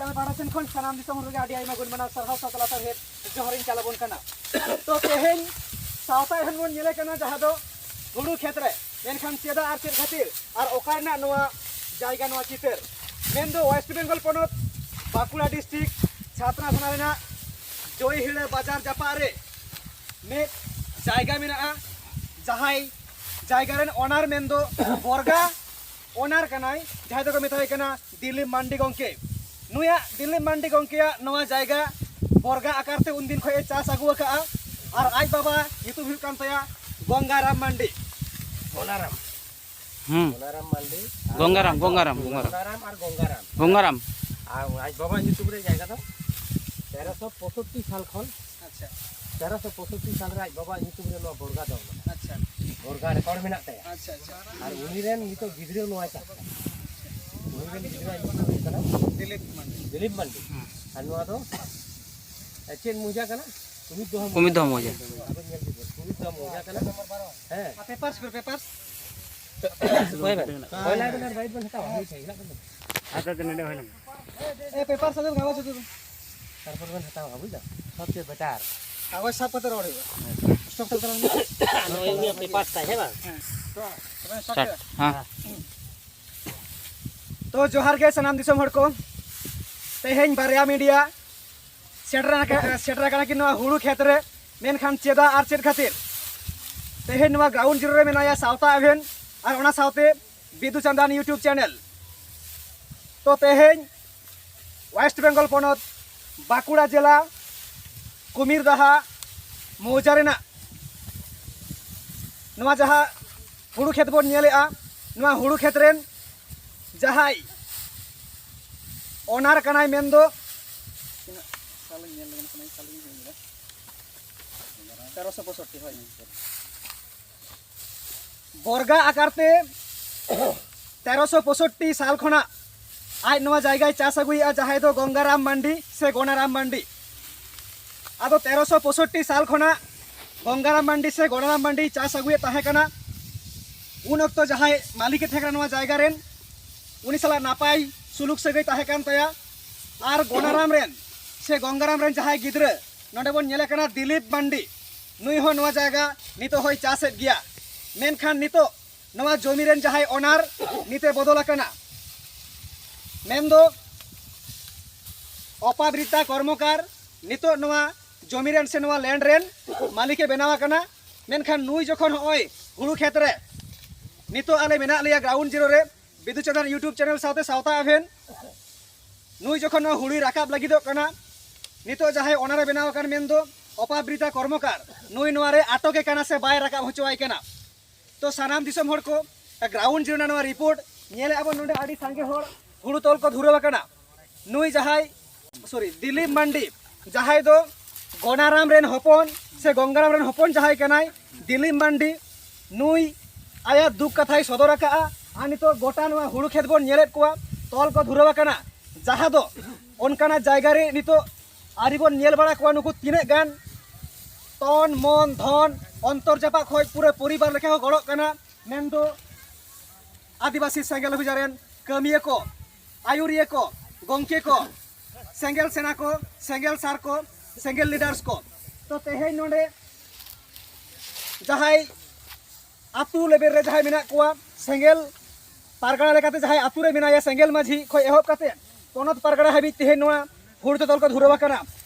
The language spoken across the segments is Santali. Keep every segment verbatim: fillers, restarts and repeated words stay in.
ᱪᱮᱱᱮᱞ ᱯᱟᱦᱴᱟ ᱥᱮᱱ ᱠᱷᱚᱱ ᱥᱟᱱᱟᱢ ᱫᱤᱥᱚᱢ ᱦᱚᱲ ᱜᱮ ᱟᱹᱰᱤ ᱟᱭᱢᱟ ᱜᱩᱱ ᱢᱟᱱᱟᱣ ᱥᱟᱨᱦᱟᱣ ᱥᱟᱶᱛᱮ ᱞᱟᱛᱟᱨ ᱦᱮᱫ ᱡᱚᱦᱟᱨᱤᱧ ᱪᱟᱞ ᱟᱵᱚᱱ ᱠᱟᱱᱟ᱾ ᱛᱚ ᱛᱮᱦᱮᱧ ᱥᱟᱶᱛᱟ ᱮᱵᱷᱮᱱ ᱵᱚᱱ ᱧᱮᱞᱮ ᱠᱟᱱᱟ, ᱡᱟᱦᱟᱸ ᱫᱚ ᱦᱩᱲᱩ ᱠᱷᱮᱛ ᱨᱮ, ᱢᱮᱱᱠᱷᱟᱱ ᱪᱮᱫᱟᱜ ᱟᱨ ᱪᱮᱫ ᱠᱷᱟᱹᱛᱤᱨ ᱟᱨ ᱚᱠᱟ ᱨᱮᱱᱟᱜ ᱱᱚᱣᱟ ᱡᱟᱭᱜᱟ, ᱱᱚᱣᱟ ᱪᱤᱛᱟᱹᱨ? ᱢᱮᱱᱫᱚ ᱣᱮᱥᱴ ᱵᱮᱝᱜᱚᱞ ᱯᱚᱱᱚᱛ ᱵᱟᱸᱠᱩᱲᱟ ᱰᱤᱥᱴᱨᱤᱠᱴ ᱪᱷᱟᱛᱱᱟ ᱛᱷᱟᱱᱟ ᱨᱮᱱᱟᱜ ᱡᱚᱭᱦᱤᱲᱟᱹ ᱵᱟᱡᱟᱨ ᱡᱟᱯᱟᱜ ᱨᱮ ᱢᱤᱫ ᱡᱟᱭᱜᱟ ᱢᱮᱱᱟᱜᱼᱟ, ᱡᱟᱦᱟᱸᱭ ᱡᱟᱭᱜᱟ ᱨᱮᱱ ᱚᱱᱟᱨ ᱢᱮᱱᱫᱚ ᱵᱚᱨᱜᱟ ᱚᱱᱟᱨ ᱠᱟᱱᱟᱭ, ᱡᱟᱦᱟᱸᱭ ᱫᱚᱠᱚ ᱢᱮᱛᱟᱭ ᱠᱟᱱᱟ ᱫᱤᱞᱤᱯ ᱢᱟᱱᱰᱤ ᱜᱚᱢᱠᱮ᱾ ᱱᱩᱭᱟᱜ, ᱫᱤᱞᱤᱯ ᱢᱟᱱᱰᱤ ᱜᱚᱢᱠᱮᱭᱟᱜ ᱱᱚᱣᱟ ᱡᱟᱭᱜᱟ ᱵᱚᱨᱜᱟ ᱟᱠᱟᱨ ᱛᱮ ᱩᱱᱫᱤᱱ ᱠᱷᱚᱱ ᱮ ᱪᱟᱥ ᱟᱹᱜᱩ ᱟᱠᱟᱫᱼᱟ᱾ ᱟᱨ ᱟᱡ ᱵᱟᱵᱟ ᱧᱩᱛᱩᱢ ᱦᱩᱭᱩᱜ ᱠᱟᱱ ᱛᱟᱭᱟ ᱜᱚᱝᱜᱟᱨᱟᱢ ᱢᱟᱱᱰᱤ᱾ ᱜᱚᱝᱜᱟᱨᱟᱢ᱾ ᱦᱩᱸ᱾ ᱜᱚᱝᱜᱟᱨᱟᱢ ᱢᱟᱱᱰᱤ᱾ ᱜᱚᱝᱜᱟᱨᱟᱢ, ᱜᱚᱝᱜᱟᱨᱟᱢ, ᱜᱚᱝᱜᱟᱨᱟᱢ᱾ ᱜᱚᱝᱜᱟᱨᱟᱢ ᱟᱨ ᱜᱚᱝᱜᱟᱨᱟᱢ᱾ ᱜᱚᱝᱜᱟᱨᱟᱢ᱾ ᱟᱨ ᱟᱡ ᱵᱟᱵᱟ ᱧᱩᱛᱩᱢ ᱨᱮ ᱡᱟᱭᱜᱟ ᱫᱚ ᱛᱮᱨᱚᱥᱚ ᱯᱚᱸᱭᱥᱚᱴᱴᱤ ᱥᱟᱞ ᱠᱷᱚᱱ, ᱟᱪᱪᱷᱟ᱾ ᱛᱮᱨᱚᱥᱚ ᱯᱚᱸᱭᱥᱚᱴᱴᱤ ᱥᱟᱞ ᱨᱮ ᱟᱡ ᱵᱟᱵᱟ ᱧᱩᱛᱩᱢ ᱨᱮ ᱱᱚᱣᱟ ᱵᱚᱨᱜᱟ ᱫᱚ ᱢᱮᱱᱟᱜᱼᱟ᱾ ᱟᱪᱪᱷᱟ᱾ ᱵᱚᱨᱜᱟ ᱨᱮᱠᱚᱨᱰ ᱢᱮᱱᱟᱜ ᱛᱟᱭᱟ᱾ ᱟᱪᱪᱷᱟ, ᱟᱪᱪᱷᱟ᱾ ᱟᱨ ᱩᱱᱤ ᱨᱮᱱ ᱱᱤᱛᱚᱜ ᱜᱤᱫᱽᱨᱟᱹ ᱱᱚᱣᱟ ᱪᱟᱥ ᱠᱟᱱᱟ᱾ ᱩᱱᱤ ᱨᱮᱱ ᱜᱤᱫᱽᱨᱟᱹ ᱧᱩᱛᱩᱢ ᱦᱩᱭᱩᱜ ᱠᱟᱱᱟ ᱫᱤᱞᱤᱯ ᱢᱟᱱᱰᱤ᱾ ᱫᱤᱞᱤᱯ ᱢᱟᱱᱰᱤ᱾ ᱦᱮᱸ᱾ ᱟᱨ ᱱᱚᱣᱟ ᱫᱚ ᱪᱮᱫ ᱢᱚᱣᱡᱟ ᱠᱟᱱᱟ? ᱠᱩᱢᱤᱫ ᱫᱚᱦᱟ ᱢᱚᱣᱡᱟ᱾ ᱠᱩᱢᱤᱫ ᱫᱚᱦᱟ ᱢᱚᱣᱡᱟ᱾ ᱟᱫᱚ ᱧᱮᱞ ᱠᱮᱫ ᱠᱚᱣᱟ, ᱠᱩᱢᱤᱫ ᱫᱚᱦᱟ ᱢᱚᱣᱡᱟ ᱠᱟᱱᱟ᱾ ᱦᱮᱸ᱾ ᱟᱨ ᱯᱮᱯᱟᱨᱥ ᱠᱚᱨᱮ, ᱯᱮᱯᱟᱨᱥ᱾ ᱚᱠᱚᱭ ᱵᱮᱱ? ᱚᱠᱚᱭ ᱞᱟᱭ ᱵᱮᱱ ᱟᱨ ᱵᱟᱭᱤᱴ ᱵᱮᱱ ᱦᱟᱛᱟᱣᱟ? ᱦᱳᱭ, ᱥᱮ, ᱦᱤᱞᱟᱹᱜ ᱵᱮᱱ᱾ ᱟᱪᱪᱷᱟ, ᱟᱪᱪᱷᱟ, ᱱᱚᱰᱮ ᱦᱩᱭ ᱞᱮᱱ᱾ ᱮ, ᱯᱮᱯᱟᱨ ᱥᱟᱡᱚ ᱠᱟᱜᱚᱡᱽ ᱥᱟᱡᱚ᱾ ᱛᱟᱨᱯᱚᱨ ᱵᱮᱱ ᱦᱟᱛᱟᱣᱟ, ᱵᱩᱡ ᱫᱟ? ᱥᱚᱵᱪᱮᱭᱮ ᱵᱮᱴᱟᱨ᱾ ᱠᱟᱜᱚᱡᱽ ᱥᱟᱵ ᱠᱟᱛᱮ ᱨᱚᱲ ᱦᱩᱭᱩᱜᱼᱟ᱾ ᱥᱴᱚᱯ ᱠᱟᱛᱮ ᱨᱚᱲ ᱦᱩᱭᱩᱜᱼᱟ᱾ ᱱᱚᱜᱼᱚᱭ ᱩᱱᱤᱭᱟᱜ ᱯᱮᱯᱟᱨ ᱛᱟᱭ, ᱦᱮᱸ ᱵᱟᱝ? ᱦᱮᱸ᱾ ᱛᱚ, ᱛᱚᱵᱮ ᱥᱴᱟᱨᱴ᱾ ᱦᱮᱸ᱾ ᱛᱚ, ᱡᱚᱦᱟᱨ ᱜᱮ ᱥᱟᱱᱟᱢ ᱫᱤᱥᱚᱢ ᱦᱚᱲ ᱠᱚ᱾ ᱛᱮᱦᱮᱧ ᱵᱟᱨᱭᱟ ᱢᱤᱰᱤᱭᱟ ᱥᱮᱴᱮᱨ ᱟᱠᱟ-, ᱥᱮᱴᱮᱨ ᱟᱠᱟᱱᱟ ᱠᱤᱱ ᱱᱚᱣᱟ ᱦᱩᱲᱩ ᱠᱷᱮᱛ ᱨᱮ᱾ ᱢᱮᱱᱠᱷᱟᱱ ᱪᱮᱫᱟᱜ ᱟᱨ ᱪᱮᱫ ᱠᱷᱟᱹᱛᱤᱨ? ᱛᱮᱦᱮᱧ ᱱᱚᱣᱟ ᱜᱨᱟᱣᱩᱱᱰ ᱡᱤᱨᱳ ᱨᱮ ᱢᱮᱱᱟᱭᱟ ᱥᱟᱶᱛᱟ ᱮᱵᱷᱮᱱ ᱟᱨ ᱚᱱᱟ ᱥᱟᱶᱛᱮ ᱵᱤᱫᱩ ᱪᱟᱸᱫᱟᱱ YouTube ᱪᱮᱱᱮᱞ᱾ ᱛᱚ ᱛᱮᱦᱮᱧ ᱳᱭᱮᱥᱴ ᱵᱮᱝᱜᱚᱞ ᱯᱚᱱᱚᱛ ᱵᱟᱸᱠᱩᱲᱟ ᱡᱮᱞᱟ ᱠᱩᱢᱤᱨᱫᱟᱦᱟ ᱢᱚᱣᱡᱟ ᱨᱮᱱᱟᱜ ᱱᱚᱣᱟ ᱡᱟᱦᱟᱸ ᱦᱩᱲᱩ ᱠᱷᱮᱛ ᱵᱚᱱ ᱧᱮᱞᱮᱜᱼᱟ, ᱱᱚᱣᱟ ᱦᱩᱲᱩ ᱠᱷᱮᱛ ᱨᱮᱱ ᱡᱟᱦᱟᱸᱭ ᱚᱱᱟᱨ ᱠᱟᱱᱟᱭ ᱢᱮᱱᱫᱚ, ᱛᱤᱱᱟᱹᱜ ᱥᱟᱞᱤᱧ ᱧᱮᱞ ᱞᱮᱠᱷᱟᱱ ᱥᱟᱞᱤᱧ ᱦᱤᱲᱤᱧ ᱠᱮᱫᱟ᱾ ᱛᱮᱨᱚᱥᱚ ᱯᱚᱸᱭᱥᱚᱴᱴᱤ, ᱦᱳᱭ᱾ ᱵᱚᱨᱜᱟ ᱟᱠᱟᱨ ᱛᱮ ᱛᱮᱨᱚᱥᱚ ᱯᱚᱸᱭᱥᱚᱴᱴᱤ ᱥᱟᱞ ᱠᱷᱚᱱᱟᱜ ᱟᱡ ᱱᱚᱣᱟ ᱡᱟᱭᱜᱟᱭ ᱪᱟᱥ ᱟᱹᱜᱩᱭᱮᱫᱼᱟ, ᱡᱟᱦᱟᱸᱭ ᱫᱚ ᱜᱚᱝᱜᱟᱨᱟᱢ ᱢᱟᱱᱰᱤ ᱥᱮ ᱜᱚᱱᱟᱨᱟᱢ ᱢᱟᱱᱰᱤ᱾ ᱟᱫᱚ ᱛᱮᱨᱚᱥᱚ ᱯᱚᱸᱭᱥᱚᱴᱴᱤ ᱥᱟᱞ ᱠᱷᱚᱱᱟᱜ ᱜᱚᱝᱜᱟᱨᱟᱢ ᱢᱟᱱᱰᱤ ᱥᱮ ᱜᱚᱱᱟᱨᱟᱢ ᱢᱟᱱᱰᱤ ᱪᱟᱥ ᱟᱹᱜᱩᱭᱮᱫ ᱛᱟᱦᱮᱸ ᱠᱟᱱᱟ᱾ ᱩᱱ ᱚᱠᱛᱚ ᱡᱟᱦᱟᱸᱭ ᱢᱟᱹᱞᱤᱠᱮ ᱛᱟᱦᱮᱸ ᱠᱟᱱᱟ ᱱᱚᱣᱟ ᱡᱟᱭᱜᱟ ᱨᱮᱱ, ᱩᱱᱤ ᱥᱟᱞᱟᱜ ᱱᱟᱯᱟᱭ ᱥᱩᱞᱩᱠ ᱥᱟᱹᱜᱟᱹᱭ ᱛᱟᱦᱮᱸ ᱠᱟᱱ ᱛᱟᱭᱟ᱾ ᱟᱨ ᱜᱚᱱᱟᱨᱟᱢ ᱨᱮᱱ ᱥᱮ ᱜᱚᱝᱜᱟᱨᱟᱢ ᱨᱮᱱ ᱡᱟᱦᱟᱸᱭ ᱜᱤᱫᱽᱨᱟᱹ, ᱱᱚᱰᱮ ᱵᱚᱱ ᱧᱮᱞᱮ ᱠᱟᱱᱟ ᱫᱤᱞᱤᱯ ᱢᱟᱱᱰᱤ, ᱱᱩᱭ ᱦᱚᱸ ᱱᱚᱣᱟ ᱡᱟᱭᱜᱟ ᱱᱤᱛᱚᱜ ᱦᱚᱸᱭ ᱪᱟᱥᱮᱫ ᱜᱮᱭᱟ᱾ ᱢᱮᱱᱠᱷᱟᱱ ᱱᱤᱛᱚᱜ ᱱᱚᱣᱟ ᱡᱚᱢᱤ ᱨᱮᱱ ᱡᱟᱦᱟᱸᱭ ᱚᱱᱟᱨ ᱱᱤᱛᱮ ᱵᱚᱫᱚᱞ ᱟᱠᱟᱱᱟ, ᱢᱮᱱᱫᱚ ᱚᱯᱟᱵᱨᱤᱛᱟ ᱠᱚᱨᱢᱚᱠᱟᱨ ᱱᱤᱛᱚᱜ ᱱᱚᱣᱟ ᱡᱚᱢᱤ ᱨᱮᱱ ᱥᱮ ᱱᱚᱣᱟ ᱞᱮᱱᱰ ᱨᱮᱱ ᱢᱟᱹᱞᱤᱠᱮ ᱵᱮᱱᱟᱣ ᱟᱠᱟᱱᱟ᱾ ᱢᱮᱱᱠᱷᱟᱱ ᱱᱩᱭ ᱡᱚᱠᱷᱚᱱ ᱦᱚᱸᱜᱼᱚᱭ ᱦᱩᱲᱩ ᱠᱷᱮᱛ ᱨᱮ ᱱᱤᱛᱚᱜ ᱟᱞᱮ ᱢᱮᱱᱟᱜ ᱞᱮᱭᱟ ᱜᱨᱟᱣᱩᱱᱰ ᱡᱤᱨᱳ ᱨᱮ, ᱵᱤᱫᱩ ᱪᱟᱸᱫᱟᱱ YouTube ᱪᱮᱱᱮᱞ ᱥᱟᱶᱛᱮ ᱥᱟᱶᱛᱟ ᱮᱵᱷᱮᱱ, ᱱᱩᱭ ᱡᱚᱠᱷᱚᱱ ᱱᱚᱣᱟ ᱦᱩᱲᱩᱭ ᱨᱟᱠᱟᱵ ᱞᱟᱹᱜᱤᱫᱚᱜ ᱠᱟᱱᱟ, ᱱᱤᱛᱚᱜ ᱡᱟᱦᱟᱸᱭ ᱚᱱᱟᱨᱮ ᱵᱮᱱᱟᱣ ᱟᱠᱟᱱ ᱢᱮᱱᱫᱚ ᱚᱯᱟᱵᱨᱤᱛᱟ ᱠᱚᱨᱢᱚᱠᱟᱨ, ᱱᱩᱭ ᱱᱚᱣᱟ ᱨᱮ ᱟᱴᱚᱠᱮ ᱠᱟᱱᱟ ᱥᱮ ᱵᱟᱭ ᱨᱟᱠᱟᱵ ᱦᱚᱪᱚᱣᱟᱭ ᱠᱟᱱᱟ᱾ ᱛᱚ ᱥᱟᱱᱟᱢ ᱫᱤᱥᱚᱢ ᱦᱚᱲ ᱠᱚ, ᱜᱨᱟᱣᱩᱱᱰ ᱡᱤᱨᱳ ᱨᱮᱱᱟᱜ ᱱᱚᱣᱟ ᱨᱤᱯᱳᱨᱴ ᱧᱮᱞᱮᱫᱼᱟ ᱵᱚᱱ, ᱱᱚᱰᱮ ᱟᱹᱰᱤ ᱥᱟᱸᱜᱮ ᱦᱚᱲ ᱦᱩᱲᱩ ᱛᱚᱞ ᱠᱚ ᱫᱷᱩᱨᱟᱹᱣ ᱟᱠᱟᱱᱟ᱾ ᱱᱩᱭ ᱡᱟᱦᱟᱸᱭ, ᱥᱚᱨᱤ, ᱫᱤᱞᱤᱯ ᱢᱟᱱᱰᱤ, ᱡᱟᱦᱟᱸᱭ ᱫᱚ ᱜᱚᱱᱟᱨᱟᱢ ᱨᱮᱱ ᱦᱚᱯᱚᱱ ᱥᱮ ᱜᱚᱝᱜᱟᱨᱟᱢ ᱨᱮᱱ ᱦᱚᱯᱚᱱ ᱡᱟᱦᱟᱸᱭ ᱠᱟᱱᱟᱭ, ᱫᱤᱞᱤᱯ ᱢᱟᱱᱰᱤ, ᱱᱩᱭ ᱟᱭᱟᱜ ᱫᱩᱠ ᱠᱟᱛᱷᱟᱭ ᱥᱚᱫᱚᱨ ᱟᱠᱟᱫᱼᱟ᱾ ᱟᱨ ᱱᱤᱛᱚᱜ ᱜᱚᱴᱟ ᱱᱚᱣᱟ ᱦᱩᱲᱩ ᱠᱷᱮᱛ ᱵᱚᱱ ᱧᱮᱞᱮᱫ ᱠᱚᱣᱟ, ᱛᱚᱞ ᱠᱚ ᱫᱷᱩᱨᱟᱹᱣ ᱟᱠᱟᱱᱟ, ᱡᱟᱦᱟᱸ ᱫᱚ ᱚᱱᱠᱟᱱᱟᱜ ᱡᱟᱭᱜᱟ ᱨᱮ ᱱᱤᱛᱚᱜ ᱟᱹᱣᱨᱤ ᱵᱚᱱ ᱧᱮᱞ ᱵᱟᱲᱟ ᱠᱚᱣᱟ᱾ ᱱᱩᱠᱩ ᱛᱤᱱᱟᱹᱜ ᱜᱟᱱ ᱛᱚᱱ ᱢᱚᱱ ᱫᱷᱚᱱ ᱚᱱᱛᱚᱨ ᱡᱟᱯᱟᱜ ᱠᱷᱚᱱ ᱯᱩᱨᱟᱹ ᱯᱚᱨᱤᱵᱟᱨ ᱞᱮᱠᱟ ᱠᱚ ᱜᱚᱲᱚᱜ ᱠᱟᱱᱟ, ᱢᱮᱱᱫᱚ ᱟᱹᱫᱤᱵᱟᱹᱥᱤ ᱥᱮᱸᱜᱮᱞ ᱚᱵᱷᱤᱡᱟᱱ ᱨᱮᱱ ᱠᱟᱹᱢᱤᱭᱟᱹ ᱠᱚ, ᱟᱹᱭᱩᱨᱤᱭᱟᱹ ᱠᱚ, ᱜᱚᱢᱠᱮ ᱠᱚ, ᱥᱮᱸᱜᱮᱞ ᱥᱮᱱᱟ ᱠᱚ, ᱥᱮᱸᱜᱮᱞ ᱥᱟᱨ ᱠᱚ, ᱥᱮᱸᱜᱮᱞ ᱞᱤᱰᱟᱨᱥ ᱠᱚ᱾ ᱛᱚ ᱛᱮᱦᱮᱧ ᱱᱚᱰᱮ ᱡᱟᱦᱟᱸᱭ ᱟᱹᱛᱩ ᱞᱮᱵᱮᱞ ᱨᱮ ᱡᱟᱦᱟᱸᱭ ᱢᱮᱱᱟᱜ ᱠᱚᱣᱟ, ᱥᱮᱸᱜᱮᱞ ᱯᱟᱨᱜᱟᱱᱟ ᱞᱮᱠᱟᱛᱮ ᱡᱟᱦᱟᱸᱭ ᱟᱹᱛᱩ ᱨᱮ ᱢᱮᱱᱟᱭᱟ, ᱥᱮᱸᱜᱮᱞ ᱢᱟᱹᱡᱷᱤ ᱠᱷᱚᱱ ᱮᱦᱚᱵ ᱠᱟᱛᱮ ᱯᱚᱱᱚᱛ ᱯᱟᱨᱜᱟᱱᱟ ᱦᱟᱹᱵᱤᱡ ᱛᱮᱦᱮᱧ ᱱᱚᱣᱟ ᱦᱩᱲᱩ ᱛᱚᱞ ᱠᱚ ᱫᱷᱩᱨᱟᱹᱣ ᱟᱠᱟᱱᱟ᱾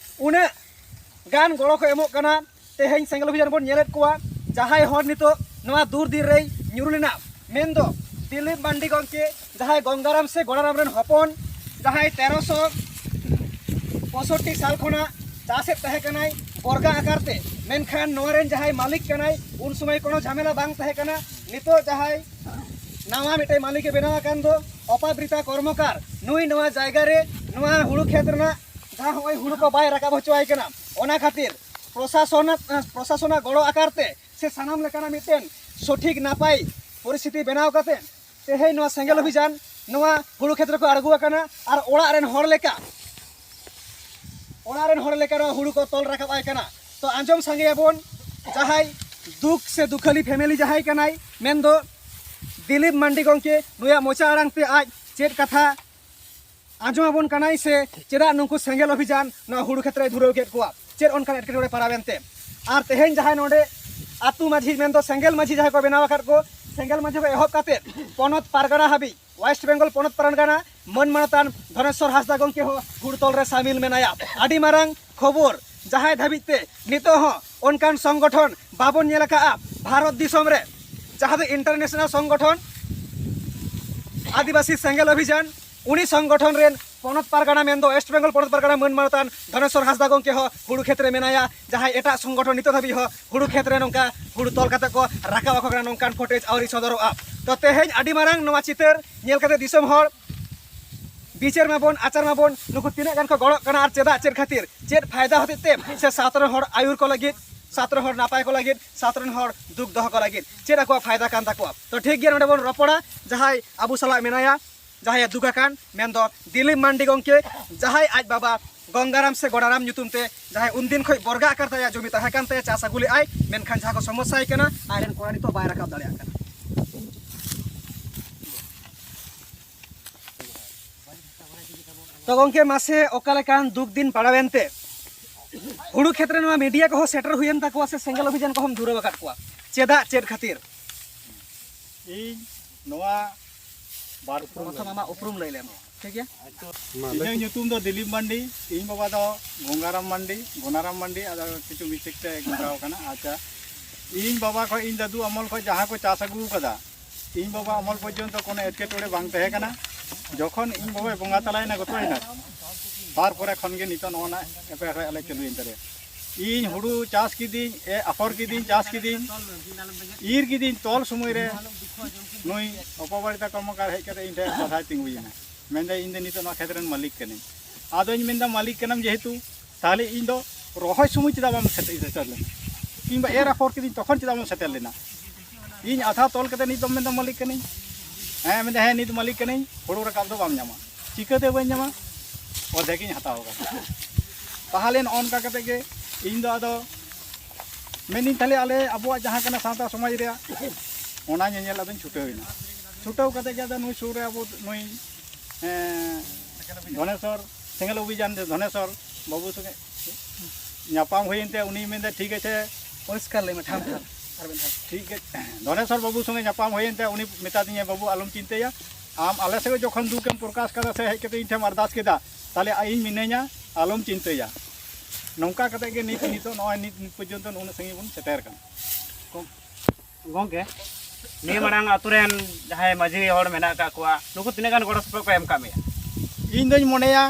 ᱩᱱᱟᱹᱜ ᱜᱟᱱ ᱜᱚᱲᱚ ᱠᱚ ᱮᱢᱚᱜ ᱠᱟᱱᱟ᱾ ᱛᱮᱦᱮᱧ ᱥᱮᱸᱜᱮᱞ ᱚᱵᱷᱤᱡᱟᱱ ᱵᱚᱱ ᱧᱮᱞᱮᱫ ᱠᱚᱣᱟ, ᱡᱟᱦᱟᱸᱭ ᱦᱚᱲ ᱱᱤᱛᱚᱜ ᱱᱚᱣᱟ ᱫᱩᱨ ᱫᱤᱱ ᱨᱮᱭ ᱧᱩᱨᱩ ᱞᱮᱱᱟ, ᱢᱮᱱᱫᱚ ᱫᱤᱞᱤᱯ ᱢᱟᱱᱰᱤ ᱜᱚᱢᱠᱮ, ᱡᱟᱦᱟᱸᱭ ᱜᱚᱝᱜᱟᱨᱟᱢ ᱥᱮ ᱜᱚᱲᱟᱨᱟᱢ ᱨᱮᱱ ᱦᱚᱯᱚᱱ, ᱡᱟᱦᱟᱸᱭ ᱛᱮᱨᱚᱥᱚ ᱯᱚᱸᱭᱥᱚᱴᱴᱤ ᱥᱟᱞ ᱠᱷᱚᱱᱟᱜ ᱪᱟᱥᱮᱫ ᱛᱟᱦᱮᱸ ᱠᱟᱱᱟᱭ ᱵᱚᱨᱜᱟ ᱟᱠᱟᱨ ᱛᱮ, ᱢᱮᱱᱠᱷᱟᱱ ᱱᱚᱣᱟ ᱨᱮᱱ ᱡᱟᱦᱟᱸᱭ ᱢᱟᱹᱞᱤᱠ ᱠᱟᱱᱟᱭ, ᱩᱱ ᱥᱚᱢᱚᱭ ᱠᱚᱱᱚ ᱡᱷᱟᱢᱮᱞᱟ ᱵᱟᱝ ᱛᱟᱦᱮᱸ ᱠᱟᱱᱟ᱾ ᱱᱤᱛᱚᱜ ᱡᱟᱦᱟᱸᱭ ᱱᱟᱣᱟ ᱢᱤᱫᱴᱮᱱ ᱢᱟᱹᱞᱤᱠᱮ ᱵᱮᱱᱟᱣ ᱟᱠᱟᱱ ᱫᱚ ᱚᱯᱟᱵᱨᱤᱛᱟ ᱠᱚᱨᱢᱚᱠᱟᱨ, ᱱᱩᱭ ᱱᱚᱣᱟ ᱡᱟᱭᱜᱟ ᱨᱮ ᱱᱚᱣᱟ ᱦᱩᱲᱩ ᱠᱷᱮᱛ ᱨᱮᱱᱟᱜ ᱡᱟᱦᱟᱸ ᱦᱚᱸᱜᱼᱚᱭ ᱦᱩᱲᱩ ᱠᱚ ᱵᱟᱭ ᱨᱟᱠᱟᱵ ᱦᱚᱪᱚᱣᱟᱭ ᱠᱟᱱᱟ, ᱚᱱᱟ ᱠᱷᱟᱹᱛᱤᱨ ᱯᱨᱚᱥᱟᱥᱚᱱ, ᱯᱨᱚᱥᱟᱥᱚᱱᱟᱜ ᱜᱚᱲᱚ ᱟᱠᱟᱨ ᱛᱮ ᱥᱮ ᱥᱟᱱᱟᱢ ᱞᱮᱠᱟᱱᱟᱜ ᱢᱤᱫᱴᱮᱱ ᱥᱚᱴᱷᱤᱠ ᱱᱟᱯᱟᱭ ᱯᱚᱨᱤᱥᱛᱷᱤᱛᱤ ᱵᱮᱱᱟᱣ ᱠᱟᱛᱮ ᱛᱮᱦᱮᱧ ᱱᱚᱣᱟ ᱥᱮᱸᱜᱮᱞ ᱚᱵᱷᱤᱡᱟᱱ ᱱᱚᱣᱟ ᱦᱩᱲᱩ ᱠᱷᱮᱛ ᱨᱮᱠᱚ ᱟᱬᱜᱚ ᱟᱠᱟᱱᱟ ᱟᱨ ᱚᱲᱟᱜ ᱨᱮᱱ ᱦᱚᱲ ᱞᱮᱠᱟ, ᱚᱲᱟᱜ ᱨᱮᱱ ᱦᱚᱲ ᱞᱮᱠᱟ ᱱᱚᱣᱟ ᱦᱩᱲᱩ ᱠᱚ ᱛᱚᱞ ᱨᱟᱠᱟᱵ ᱟᱭ ᱠᱟᱱᱟ᱾ ᱛᱚ ᱟᱸᱡᱚᱢ ᱥᱟᱸᱜᱮᱭᱟᱵᱚᱱ, ᱡᱟᱦᱟᱸᱭ ᱫᱩᱠ ᱥᱮ ᱫᱩᱠᱷᱟᱹᱞᱤ ᱯᱷᱮᱢᱮᱞᱤ ᱡᱟᱦᱟᱸᱭ ᱠᱟᱱᱟᱭ, ᱢᱮᱱᱫᱚ ᱫᱤᱞᱤᱯ ᱢᱟᱱᱰᱤ ᱜᱚᱢᱠᱮ, ᱱᱩᱭᱟᱜ ᱢᱚᱪᱟ ᱟᱲᱟᱝ ᱛᱮ ᱟᱡ ᱪᱮᱫ ᱠᱟᱛᱷᱟ ᱟᱸᱡᱚᱢ ᱟᱵᱚᱱ ᱠᱟᱱᱟᱭ ᱥᱮ ᱪᱮᱫᱟᱜ ᱱᱩᱠᱩ ᱥᱮᱸᱜᱮᱞ ᱚᱵᱷᱤᱡᱟᱱ ᱱᱚᱣᱟ ᱦᱩᱲᱩ ᱠᱷᱮᱛ ᱨᱮᱭ ᱫᱷᱩᱨᱟᱹᱣ ᱠᱮᱫ ᱠᱚᱣᱟ, ᱪᱮᱫ ᱚᱱᱠᱟᱱ ᱮᱴᱠᱮᱴᱚᱬᱮ ᱯᱟᱲᱟᱣ ᱮᱱᱛᱮ? ᱟᱨ ᱛᱮᱦᱮᱧ ᱡᱟᱦᱟᱸᱭ ᱱᱚᱰᱮ ᱟᱹᱛᱩ ᱢᱟᱹᱡᱷᱤ ᱢᱮᱱᱫᱚ ᱥᱮᱸᱜᱮᱞ ᱢᱟᱹᱡᱷᱤ ᱡᱟᱦᱟᱸᱭ ᱠᱚ ᱵᱮᱱᱟᱣ ᱟᱠᱟᱫ ᱠᱚ, ᱥᱮᱸᱜᱮᱞ ᱢᱟᱹᱡᱷᱤ ᱠᱷᱚᱱ ᱮᱦᱚᱵ ᱠᱟᱛᱮ ᱯᱚᱱᱚᱛ ᱯᱟᱨᱜᱟᱱᱟ ᱦᱟᱹᱵᱤᱡ, ᱳᱭᱮᱥᱴ ᱵᱮᱝᱜᱚᱞ ᱯᱚᱱᱚᱛ ᱯᱟᱨᱜᱟᱱᱟ ᱢᱟᱹᱱ ᱢᱟᱱᱚᱛᱟᱱ ᱫᱷᱚᱱᱮᱥᱣᱚᱨ ᱦᱟᱸᱥᱫᱟ ᱜᱚᱢᱠᱮ ᱦᱚᱸ ᱦᱩᱲᱩ ᱛᱚᱞ ᱨᱮ ᱥᱟᱢᱤᱞ ᱢᱮᱱᱟᱭᱟ᱾ ᱟᱹᱰᱤ ᱢᱟᱨᱟᱝ ᱠᱷᱚᱵᱚᱨ, ᱡᱟᱦᱟᱸᱭ ᱫᱷᱟᱹᱵᱤᱡ ᱛᱮ ᱱᱤᱛᱚᱜ ᱦᱚᱸ ᱚᱱᱠᱟᱱ ᱥᱚᱝᱜᱚᱴᱷᱚᱱ ᱵᱟᱵᱚᱱ ᱧᱮᱞ ᱟᱠᱟᱫᱼᱟ ᱵᱷᱟᱨᱚᱛ ᱫᱤᱥᱚᱢ ᱨᱮ, ᱡᱟᱦᱟᱸ ᱫᱚ ᱤᱱᱴᱟᱨᱱᱮᱥᱱᱟᱞ ᱥᱚᱝᱜᱚᱴᱷᱚᱱ ᱟᱹᱫᱤᱵᱟᱹᱥᱤ ᱥᱮᱸᱜᱮᱞ ᱚᱵᱷᱤᱡᱟᱱ, ᱩᱱᱤ ᱥᱚᱝᱜᱚᱴᱷᱚᱱ ᱨᱮᱱ ᱯᱚᱱᱚᱛ ᱯᱟᱨᱜᱟᱱᱟ ᱢᱮᱱᱫᱚ ᱳᱭᱮᱥᱴ ᱵᱮᱝᱜᱚᱞ ᱯᱚᱱᱚᱛ ᱯᱟᱨᱜᱟᱱᱟ ᱢᱟᱹᱱ ᱢᱟᱱᱚᱛᱟᱱ ᱫᱷᱚᱱᱮᱥᱣᱚᱨ ᱦᱟᱸᱥᱫᱟ ᱜᱚᱢᱠᱮ ᱦᱚᱸ ᱦᱩᱲᱩ ᱠᱷᱮᱛ ᱨᱮ ᱢᱮᱱᱟᱭᱟ, ᱡᱟᱦᱟᱸᱭ ᱮᱴᱟᱜ ᱥᱚᱝᱜᱚᱴᱷᱚᱱ ᱱᱤᱛᱚᱜ ᱫᱷᱟᱹᱵᱤᱡ ᱦᱚᱸ ᱦᱩᱲᱩ ᱠᱷᱮᱛ ᱨᱮ ᱱᱚᱝᱠᱟ ᱦᱩᱲᱩ ᱛᱚᱞ ᱠᱟᱛᱮ ᱠᱚ ᱨᱟᱠᱟᱵ ᱟᱠᱚ ᱠᱟᱱᱟ, ᱱᱚᱝᱠᱟᱱ ᱯᱷᱩᱴᱮᱡᱽ ᱟᱹᱣᱨᱤ ᱥᱚᱫᱚᱨᱚᱜᱼᱟ᱾ ᱛᱚ ᱛᱮᱦᱮᱧ ᱟᱹᱰᱤ ᱢᱟᱨᱟᱝ ᱱᱚᱣᱟ ᱪᱤᱛᱟᱹᱨ ᱧᱮᱞ ᱠᱟᱛᱮ ᱫᱤᱥᱚᱢ ᱦᱚᱲ ᱵᱤᱪᱟᱹᱨ ᱢᱟᱵᱚᱱ, ᱟᱪᱟᱨ ᱢᱟᱵᱚᱱ, ᱱᱩᱠᱩ ᱛᱤᱱᱟᱹᱜ ᱜᱟᱱ ᱠᱚ ᱜᱚᱲᱚᱜ ᱠᱟᱱᱟ ᱟᱨ ᱪᱮᱫᱟᱜ, ᱪᱮᱫ ᱠᱷᱟᱹᱛᱤᱨ, ᱪᱮᱫ ᱯᱷᱟᱭᱫᱟ ᱦᱚᱛᱮᱡ ᱛᱮ ᱥᱮ ᱥᱟᱶᱛᱟ ᱨᱮᱱ ᱦᱚᱲ ᱟᱹᱭᱩᱨ ᱠᱚ ᱞᱟᱹᱜᱤᱫ, ᱥᱟᱶᱛᱟ ᱨᱮᱱ ᱦᱚᱲ ᱱᱟᱯᱟᱭ ᱠᱚ ᱞᱟᱹᱜᱤᱫ, ᱥᱟᱶᱛᱟ ᱨᱮᱱ ᱦᱚᱲ ᱫᱩᱠ ᱫᱚᱦᱚ ᱠᱚ ᱞᱟᱹᱜᱤᱫ ᱪᱮᱫ ᱟᱠᱚᱣᱟᱜ ᱯᱷᱟᱭᱫᱟ ᱠᱟᱱ ᱛᱟᱠᱚᱣᱟ? ᱛᱚ ᱴᱷᱤᱠ ᱜᱮᱭᱟ, ᱱᱚᱰᱮ ᱵᱚᱱ ᱨᱚᱯᱚᱲᱟ ᱡᱟᱦᱟᱸᱭ ᱟᱵᱚ ᱥᱟᱞᱟᱜ ᱢᱮᱱᱟᱭᱟ, ᱡᱟᱦᱟᱸᱭᱮ ᱫᱩᱠ ᱟᱠᱟᱱ, ᱢᱮᱱᱫᱚ ᱫᱤᱞᱤᱯ ᱢᱟᱱᱰᱤ ᱜᱚᱢᱠᱮ, ᱡᱟᱦᱟᱸᱭ ᱟᱡ ᱵᱟᱵᱟ ᱜᱚᱝᱜᱟᱨᱟᱢ ᱥᱮ ᱜᱚᱰᱟᱨᱟᱢ ᱧᱩᱛᱩᱢ ᱛᱮ, ᱡᱟᱦᱟᱸᱭ ᱩᱱᱫᱤᱱ ᱠᱷᱚᱱ ᱵᱚᱨᱜᱟ ᱟᱠᱟᱨ ᱛᱮ ᱟᱭᱟᱜ ᱡᱚᱢᱤ ᱛᱟᱦᱮᱸ ᱠᱟᱱ ᱛᱟᱭᱟ, ᱪᱟᱥ ᱟᱹᱜᱩ ᱞᱮᱫᱟᱭ, ᱢᱮᱱᱠᱷᱟᱱ ᱡᱟᱦᱟᱸ ᱠᱚ ᱥᱚᱢᱚᱥᱥᱟᱭ ᱠᱟᱱᱟ, ᱟᱡ ᱨᱮᱱ ᱠᱚᱲᱟ ᱱᱤᱛᱚᱜ ᱵᱟᱭ ᱨᱟᱠᱟᱵ ᱫᱟᱲᱮᱭᱟᱜ ᱠᱟᱱᱟ᱾ ᱛᱚ ᱜᱚᱢᱠᱮ, ᱢᱟᱥᱮ ᱚᱠᱟ ᱞᱮᱠᱟᱱ ᱫᱩᱠ ᱫᱤᱱ ᱯᱟᱲᱟᱣᱮᱱ ᱛᱮ ᱦᱩᱲᱩ ᱠᱷᱮᱛ ᱨᱮ ᱱᱚᱣᱟ ᱢᱤᱰᱤᱭᱟ ᱠᱚᱦᱚᱸ ᱥᱮᱴᱮᱨ ᱦᱩᱭᱮᱱ ᱛᱟᱠᱚᱣᱟ ᱥᱮ ᱥᱮᱸᱜᱮᱞ ᱚᱵᱷᱤᱡᱟᱱ ᱠᱚᱦᱚᱸᱢ ᱫᱷᱩᱨᱟᱹᱣ ᱟᱠᱟᱫ ᱠᱚᱣᱟ? ᱪᱮᱫᱟᱜ, ᱪᱮᱫ ᱠᱷᱟᱹᱛᱤᱨ? ᱤᱧ ᱱᱚᱣᱟ ᱵᱟᱨ ᱯᱨᱚᱛᱷᱚᱢ ᱟᱢᱟᱜ ᱩᱯᱨᱩᱢ ᱞᱟᱹᱭ ᱞᱮᱢ, ᱴᱷᱤᱠ ᱜᱮᱭᱟ? ᱤᱧᱟᱹᱜ ᱧᱩᱛᱩᱢ ᱫᱚ ᱫᱤᱞᱤᱯ ᱢᱟᱱᱰᱤ, ᱤᱧ ᱵᱟᱵᱟ ᱫᱚ ᱜᱚᱝᱜᱟᱨᱟᱢ ᱢᱟᱱᱰᱤ, ᱜᱚᱱᱟᱨᱟᱢ ᱢᱟᱱᱰᱤ, ᱟᱫᱚ ᱠᱤᱪᱷᱩ mistake ᱛᱮ ᱜᱚᱝᱜᱟᱣ ᱠᱟᱱᱟ᱾ ᱟᱪᱪᱷᱟ, ᱤᱧ ᱵᱟᱵᱟ ᱠᱷᱚᱱ ᱤᱧ ᱫᱟᱫᱩ ᱟᱢᱚᱞ ᱠᱷᱚᱱ ᱡᱟᱦᱟᱸ ᱠᱚ ᱪᱟᱥ ᱟᱹᱜᱩ ᱠᱟᱫᱟ, ᱤᱧ ᱵᱟᱵᱟ ᱟᱢᱚᱞ ᱯᱚᱨᱡᱚᱱᱛᱚ ᱠᱳᱱᱳ ᱮᱴᱠᱮᱴᱚᱬᱮ ᱵᱟᱝ ᱛᱟᱦᱮᱸ ᱠᱟᱱᱟ᱾ ᱡᱚᱠᱷᱚᱱ ᱤᱧ ᱵᱟᱵᱟᱭ ᱵᱚᱸᱜᱟ ᱛᱟᱞᱟᱭᱮᱱᱟ, ᱜᱚᱛᱚᱭᱮᱱᱟ, ᱛᱟᱨᱯᱚᱨᱮ ᱠᱷᱚᱱ ᱜᱮ ᱱᱤᱛᱚᱜ ᱱᱚᱜᱼᱚ ᱱᱟ ᱮᱯᱮᱨ ᱦᱮᱸᱰᱮᱡ ᱟᱞᱮ ᱪᱟᱹᱞᱩᱭᱮᱱ ᱛᱟᱞᱮᱭᱟ᱾ ᱤᱧ ᱦᱩᱲᱩ ᱪᱟᱥ ᱠᱤᱫᱤᱧ, ᱮ, ᱟᱯᱷᱚᱨ ᱠᱤᱫᱤᱧ, ᱪᱟᱥ ᱠᱤᱫᱤᱧ, ᱤᱨ ᱠᱤᱫᱤᱧ, ᱛᱚᱞ ᱥᱚᱢᱚᱭ ᱨᱮ ᱱᱩᱭ ᱚᱯᱚᱵᱟᱨᱤᱛᱟ ᱠᱚᱨᱢᱚᱠᱟᱨ ᱦᱮᱡ ᱠᱟᱛᱮ ᱤᱧ ᱴᱷᱮᱱ ᱵᱟᱫᱷᱟᱭ ᱛᱤᱸᱜᱩᱭᱮᱱᱟ, ᱢᱮᱱᱫᱟᱭ, "ᱤᱧ ᱫᱚ ᱱᱤᱛᱚᱜ ᱱᱚᱣᱟ ᱠᱷᱮᱛ ᱨᱮᱱ ᱢᱟᱹᱞᱤᱠ ᱠᱟᱹᱱᱟᱹᱧ᱾" ᱟᱫᱚᱧ ᱢᱮᱱᱫᱟ, "ᱢᱟᱹᱞᱤᱠ ᱠᱟᱱᱟᱢ ᱡᱮᱦᱮᱛᱩ, ᱛᱟᱦᱞᱮ ᱤᱧ ᱫᱚ ᱨᱚᱦᱚᱭ ᱥᱚᱢᱚᱭ ᱪᱮᱫᱟᱜ ᱵᱟᱢ ᱥᱮᱴᱮᱨ ᱥᱮᱴᱮᱨ ᱞᱮᱱᱟ? ᱠᱤᱝᱵᱟ ᱮᱨ ᱟᱯᱷᱚᱨ ᱠᱤᱫᱤᱧ, ᱛᱚᱠᱷᱚᱱ ᱪᱮᱫᱟᱜ ᱵᱟᱢ ᱥᱮᱴᱮᱨ ᱞᱮᱱᱟ? ᱤᱧ ᱟᱫᱷᱟ ᱛᱚᱞ ᱠᱟᱛᱮ ᱱᱤᱛ ᱫᱚᱢ ᱢᱮᱱᱫᱟ ᱢᱟᱹᱞᱤᱠ ᱠᱟᱹᱱᱟᱹᱧ?" ᱦᱮᱸ, ᱢᱮᱱᱫᱟ, "ᱦᱮᱸ, ᱱᱤᱛ ᱢᱟᱹᱞᱤᱠ ᱠᱟᱹᱱᱟᱹᱧ, ᱦᱩᱲᱩ ᱨᱟᱠᱟᱵ ᱫᱚ ᱵᱟᱢ ᱧᱟᱢᱟ᱾" ᱪᱤᱠᱟᱹᱛᱮ ᱵᱟᱹᱧ ᱧᱟᱢᱟ? ᱚᱨᱫᱷᱮᱠ ᱤᱧ ᱦᱟᱛᱟᱣ ᱠᱟᱫᱟ᱾ ᱛᱟᱦᱞᱮ ᱱᱚᱜᱼᱚ ᱱᱚᱝᱠᱟ ᱠᱟᱛᱮ ᱜᱮ ᱤᱧ ᱫᱚ ᱟᱫᱚ ᱢᱮᱱᱫᱟᱹᱧ, ᱛᱟᱦᱞᱮ ᱟᱞᱮ ᱟᱵᱚᱣᱟᱜ ᱡᱟᱦᱟᱸ ᱠᱟᱱᱟ ᱥᱟᱶᱛᱟ ᱥᱚᱢᱟᱡᱽ ᱨᱮᱭᱟᱜ, ᱚᱱᱟ ᱧᱮᱧᱮᱞ ᱟᱫᱚᱧ ᱪᱷᱩᱴᱟᱹᱣ ᱮᱱᱟ᱾ ᱪᱷᱩᱴᱟᱹᱣ ᱠᱟᱛᱮ ᱜᱮ ᱟᱫᱚ ᱱᱩᱭ ᱥᱩᱨ ᱨᱮ ᱟᱵᱚ ᱱᱩᱭ, ᱮᱸ, ᱫᱷᱚᱱᱮᱥᱚᱨ ᱥᱮᱸᱜᱮᱞ ᱚᱵᱷᱤᱡᱟᱱ ᱨᱮ ᱫᱷᱚᱱᱮᱥᱚᱨ ᱵᱟᱹᱵᱩ ᱥᱚᱸᱜᱮ ᱧᱟᱯᱟᱢ ᱦᱩᱭᱮᱱ ᱛᱮ ᱩᱱᱤ ᱢᱮᱱᱫᱟ, "ᱴᱷᱤᱠ ᱟᱪᱷᱮ, ᱯᱚᱨᱤᱥᱠᱟᱨ ᱞᱟᱹᱭ ᱢᱮ, ᱴᱷᱟᱢ ᱴᱷᱟᱢ, ᱟᱨ ᱢᱤᱫ ᱫᱷᱟᱣ, ᱴᱷᱤᱠ ᱟᱪᱷᱮ, ᱫᱷᱚᱱᱮᱥᱚᱨ ᱵᱟᱹᱵᱩ ᱥᱚᱸᱜᱮ ᱧᱟᱯᱟᱢ ᱦᱩᱭᱮᱱ ᱛᱮ ᱩᱱᱤ ᱢᱮᱛᱟ ᱫᱤᱧᱟᱭ, 'ᱵᱟᱹᱵᱩ, ᱟᱞᱚᱢ ᱪᱤᱱᱛᱟᱹᱭᱟ, ᱟᱢ ᱟᱞᱮ ᱥᱮᱫ ᱡᱚᱠᱷᱚᱱ ᱫᱩᱠᱮᱢ ᱯᱨᱚᱠᱟᱥ ᱠᱟᱫᱟ ᱥᱮ ᱦᱮᱡ ᱠᱟᱛᱮ ᱤᱧ ᱴᱷᱮᱱ ᱮᱢ ᱟᱨᱫᱟᱥ ᱠᱮᱫᱟ, ᱛᱟᱦᱞᱮ ᱤᱧ ᱢᱤᱱᱟᱹᱧᱟ, ᱟᱞᱚᱢ ᱪᱤᱱᱛᱟᱹᱭᱟ.'" ᱱᱚᱝᱠᱟ ᱠᱟᱛᱮ ᱜᱮ ᱱᱤᱛ, ᱱᱤᱛᱚᱜ ᱱᱚᱜᱼᱚᱭ ᱱᱤᱛ, ᱱᱤᱛ ᱯᱚᱨᱡᱚᱱᱛᱚ ᱱᱩᱱᱟᱹᱜ ᱥᱟᱺᱜᱤᱧ ᱵᱚᱱ ᱥᱮᱴᱮᱨ ᱠᱟᱱᱟ᱾ ᱜᱚᱢᱠᱮ, ᱱᱤᱭᱟᱹ ᱢᱟᱲᱟᱝ ᱟᱛᱳ ᱨᱮᱱ ᱡᱟᱦᱟᱸᱭ ᱢᱟᱹᱡᱷᱤ ᱦᱚᱲ ᱢᱮᱱᱟᱜ ᱟᱠᱟᱫ ᱠᱚᱣᱟ, ᱱᱩᱠᱩ ᱛᱤᱱᱟᱹᱜ ᱜᱟᱱ ᱜᱚᱲᱚ ᱥᱚᱯᱚᱦᱚᱫ ᱠᱚ ᱮᱢ ᱠᱟᱜ ᱢᱮᱭᱟ? ᱤᱧ ᱫᱚᱧ ᱢᱚᱱᱮᱭᱟ,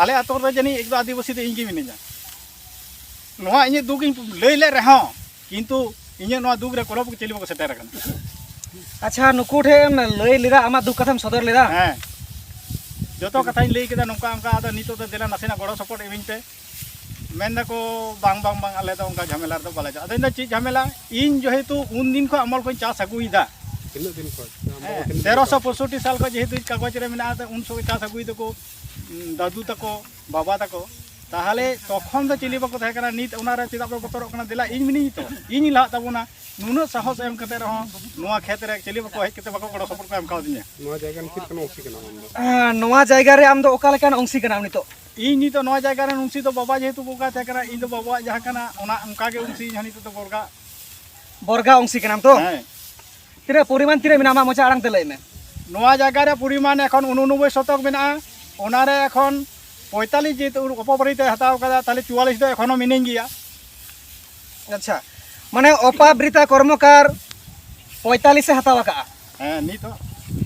ᱟᱞᱮ ᱟᱛᱳ ᱨᱮ ᱡᱟᱹᱱᱤᱡ ᱮᱠᱫᱚᱢ ᱟᱹᱫᱤᱵᱟᱹᱥᱤ ᱫᱚ ᱤᱧ ᱜᱮ ᱢᱤᱱᱟᱹᱧᱟ᱾ ᱱᱚᱣᱟ ᱤᱧᱟᱹᱜ ᱫᱩᱠ ᱤᱧ ᱞᱟᱹᱭ ᱞᱮᱫ ᱨᱮᱦᱚᱸ, ᱠᱤᱱᱛᱩ ᱤᱧᱟᱹᱜ ᱱᱚᱣᱟ ᱫᱩᱠ ᱨᱮ ᱠᱚᱞᱚᱵ ᱪᱤᱞᱤ ᱵᱟᱠᱚ ᱥᱮᱴᱮᱨ ᱟᱠᱟᱱᱟ᱾ ᱟᱪᱪᱷᱟ, ᱱᱩᱠᱩ ᱴᱷᱮᱱ ᱮᱢ ᱞᱟᱹᱭ ᱞᱮᱫᱟ, ᱟᱢᱟᱜ ᱫᱩᱠ ᱠᱟᱛᱷᱟᱢ ᱥᱚᱫᱚᱨ ᱞᱮᱫᱟ? ᱦᱮᱸ, ᱡᱚᱛᱚ ᱠᱟᱛᱷᱟᱧ ᱞᱟᱹᱭ ᱠᱮᱫᱟ ᱱᱚᱝᱠᱟ ᱚᱱᱠᱟ, ᱟᱫᱚ ᱱᱤᱛᱚᱜ ᱫᱚ ᱫᱮᱞᱟ ᱱᱟᱥᱮᱱᱟᱜ ᱜᱚᱲᱚ ᱥᱚᱯᱚᱦᱚᱫ ᱤᱢᱟᱹᱧ ᱯᱮ᱾ ᱢᱮᱱ ᱫᱟᱠᱚ, "ᱵᱟᱝ, ᱵᱟᱝ, ᱵᱟᱝ, ᱟᱞᱮ ᱫᱚ ᱚᱱᱠᱟ ᱡᱷᱟᱢᱮᱞᱟ ᱨᱮᱫᱚ ᱵᱟᱞᱮ ᱪᱟᱞᱟᱜᱼᱟ᱾" ᱟᱫᱚ ᱤᱧ ᱫᱚ ᱪᱮᱫ ᱡᱷᱟᱢᱮᱞᱟ? ᱤᱧ ᱡᱮᱦᱮᱛᱩ ᱩᱱ ᱫᱤᱱ ᱠᱷᱚᱱ ᱟᱢᱚᱞ ᱠᱷᱚᱱ ᱪᱟᱥ ᱟᱹᱜᱩᱭᱮᱫᱟ᱾ ᱛᱤᱱᱟᱹᱜ ᱫᱤᱱ ᱠᱷᱚᱱ? ᱟᱢ ᱵᱟᱵᱟ ᱦᱮᱸ, ᱛᱤᱱᱟᱹᱜ ᱫᱤᱱ ᱛᱮᱨᱚᱥᱚ ᱯᱚᱸᱭᱥᱚᱴᱴᱤ ᱥᱟᱞ ᱠᱷᱚᱱ ᱡᱮᱦᱮᱛᱩ ᱠᱟᱜᱚᱡᱽ ᱨᱮ ᱢᱮᱱᱟᱜᱼᱟ, ᱩᱱ ᱥᱚᱢᱚᱭ ᱪᱟᱥ ᱟᱹᱜᱩᱭ ᱫᱟᱠᱚ, ᱩᱸ, ᱫᱟᱫᱩ ᱛᱟᱠᱚ, ᱵᱟᱵᱟ ᱛᱟᱠᱚ᱾ ᱛᱟᱦᱚᱞᱮ ᱛᱚᱠᱷᱚᱱ ᱫᱚ ᱪᱤᱞᱤ ᱵᱟᱠᱚ ᱛᱟᱦᱮᱸ ᱠᱟᱱᱟ, ᱱᱤᱛ ᱚᱱᱟᱨᱮ ᱪᱮᱫᱟᱜ ᱯᱮ ᱵᱚᱛᱚᱨᱚᱜ ᱠᱟᱱᱟ? ᱫᱮᱞᱟ, ᱤᱧ ᱢᱤᱱᱟᱹᱧ ᱛᱚ, ᱤᱧ ᱞᱟᱦᱟᱜ ᱛᱟᱵᱚᱱᱟ᱾ ᱱᱩᱱᱟᱹᱜ ᱥᱟᱦᱚᱥ ᱮᱢ ᱠᱟᱛᱮ ᱨᱮᱦᱚᱸ ᱱᱚᱣᱟ ᱠᱷᱮᱛ ᱨᱮ ᱪᱤᱞᱤ ᱵᱟᱠᱚ ᱦᱮᱡ ᱠᱟᱛᱮ ᱵᱟᱠᱚ ᱜᱚᱲᱚ ᱥᱚᱯᱚᱦᱚᱫ ᱠᱚ ᱮᱢ ᱠᱟᱣᱫᱤᱧᱟ᱾ ᱱᱚᱣᱟ ᱡᱟᱭᱜᱟ ᱨᱮᱱ ᱪᱮᱫ ᱠᱟᱱᱟ ᱚᱝᱥᱤ ᱠᱟᱱᱟ ᱟᱢ ᱫᱚ? ᱟᱸ, ᱱᱚᱣᱟ ᱡᱟᱭᱜᱟ ᱨᱮ ᱟᱢ ᱫᱚ ᱚᱠᱟ ᱞᱮᱠᱟᱱ ᱚᱝᱥᱤ ᱠᱟᱱᱟᱢ ᱱᱤᱛᱚᱜ? ᱤᱧ ᱱᱤᱛᱚᱜ ᱱᱚᱣᱟ ᱡᱟᱭᱜᱟ ᱨᱮᱱ ᱚᱝᱥᱤ ᱫᱚ ᱵᱟᱵᱟ ᱡᱮᱦᱮᱛᱩ ᱵᱚᱸᱜᱟ ᱛᱟᱦᱮᱸ ᱠᱟᱱᱟ, ᱤᱧ ᱫᱚ ᱵᱟᱵᱟᱣᱟᱜ ᱡᱟᱦᱟᱸ ᱠᱟᱱᱟ, ᱚᱱᱟ ᱚᱱᱠᱟ ᱜᱮ ᱚᱝᱥᱤ ᱤᱧ ᱦᱚᱸ ᱱᱤᱛᱚᱜ ᱫᱚ ᱵᱚᱨᱜᱟ᱾ ᱵᱚᱨᱜᱟ ᱚᱝᱥᱤ ᱠᱟᱱᱟᱢ ᱛᱚ? ᱦᱮᱸ᱾ ᱛᱤᱱᱟᱹᱜ ᱯᱚᱨᱤᱢᱟᱱ ᱛᱤᱱᱟᱹᱜ ᱢᱮᱱᱟᱜᱼᱟ? ᱟᱢᱟᱜ ᱢᱚᱪᱟ ᱟᱲᱟᱝ ᱛᱮ ᱞᱟᱹᱭ ᱢᱮ᱾ ᱱᱚᱣᱟ ᱡᱟᱭᱜᱟ ᱨᱮ ᱯᱚᱨᱤᱢᱟᱱ ᱮᱠᱷᱚᱱ ᱩᱱᱚᱱᱚᱵᱵᱳᱭ ᱥᱚᱛᱚᱠ ᱢᱮᱱᱟᱜᱼᱟ᱾ ᱚᱱᱟᱨᱮ ᱮᱠᱷᱚᱱ ᱯᱚᱸᱭᱛᱟᱞᱞᱤᱥ ᱡᱮᱦᱮᱛᱩ ᱚᱯᱚᱵᱟᱨᱤᱛᱟᱭ ᱦᱟᱛᱟᱣ ᱠᱟᱫᱟ, ᱛᱟᱦᱞᱮ ᱪᱩᱣᱟᱞᱞᱤᱥ ᱫᱚ ᱮᱠᱷᱚᱱᱳ ᱢᱤᱱᱟᱹᱧ ᱜᱮᱭᱟ᱾ ᱟᱪᱪᱷᱟ, ᱢᱟᱱᱮ ᱚᱯᱟᱵᱨᱤᱛᱟ ᱠᱚᱨᱢᱚᱠᱟᱨ ᱯᱚᱸᱭᱛᱟᱞᱞᱤᱥ ᱮ ᱦᱟᱛᱟᱣ ᱟᱠᱟᱫᱼᱟ᱾ ᱦᱮᱸ, ᱱᱤᱛ ᱦᱚᱸ᱾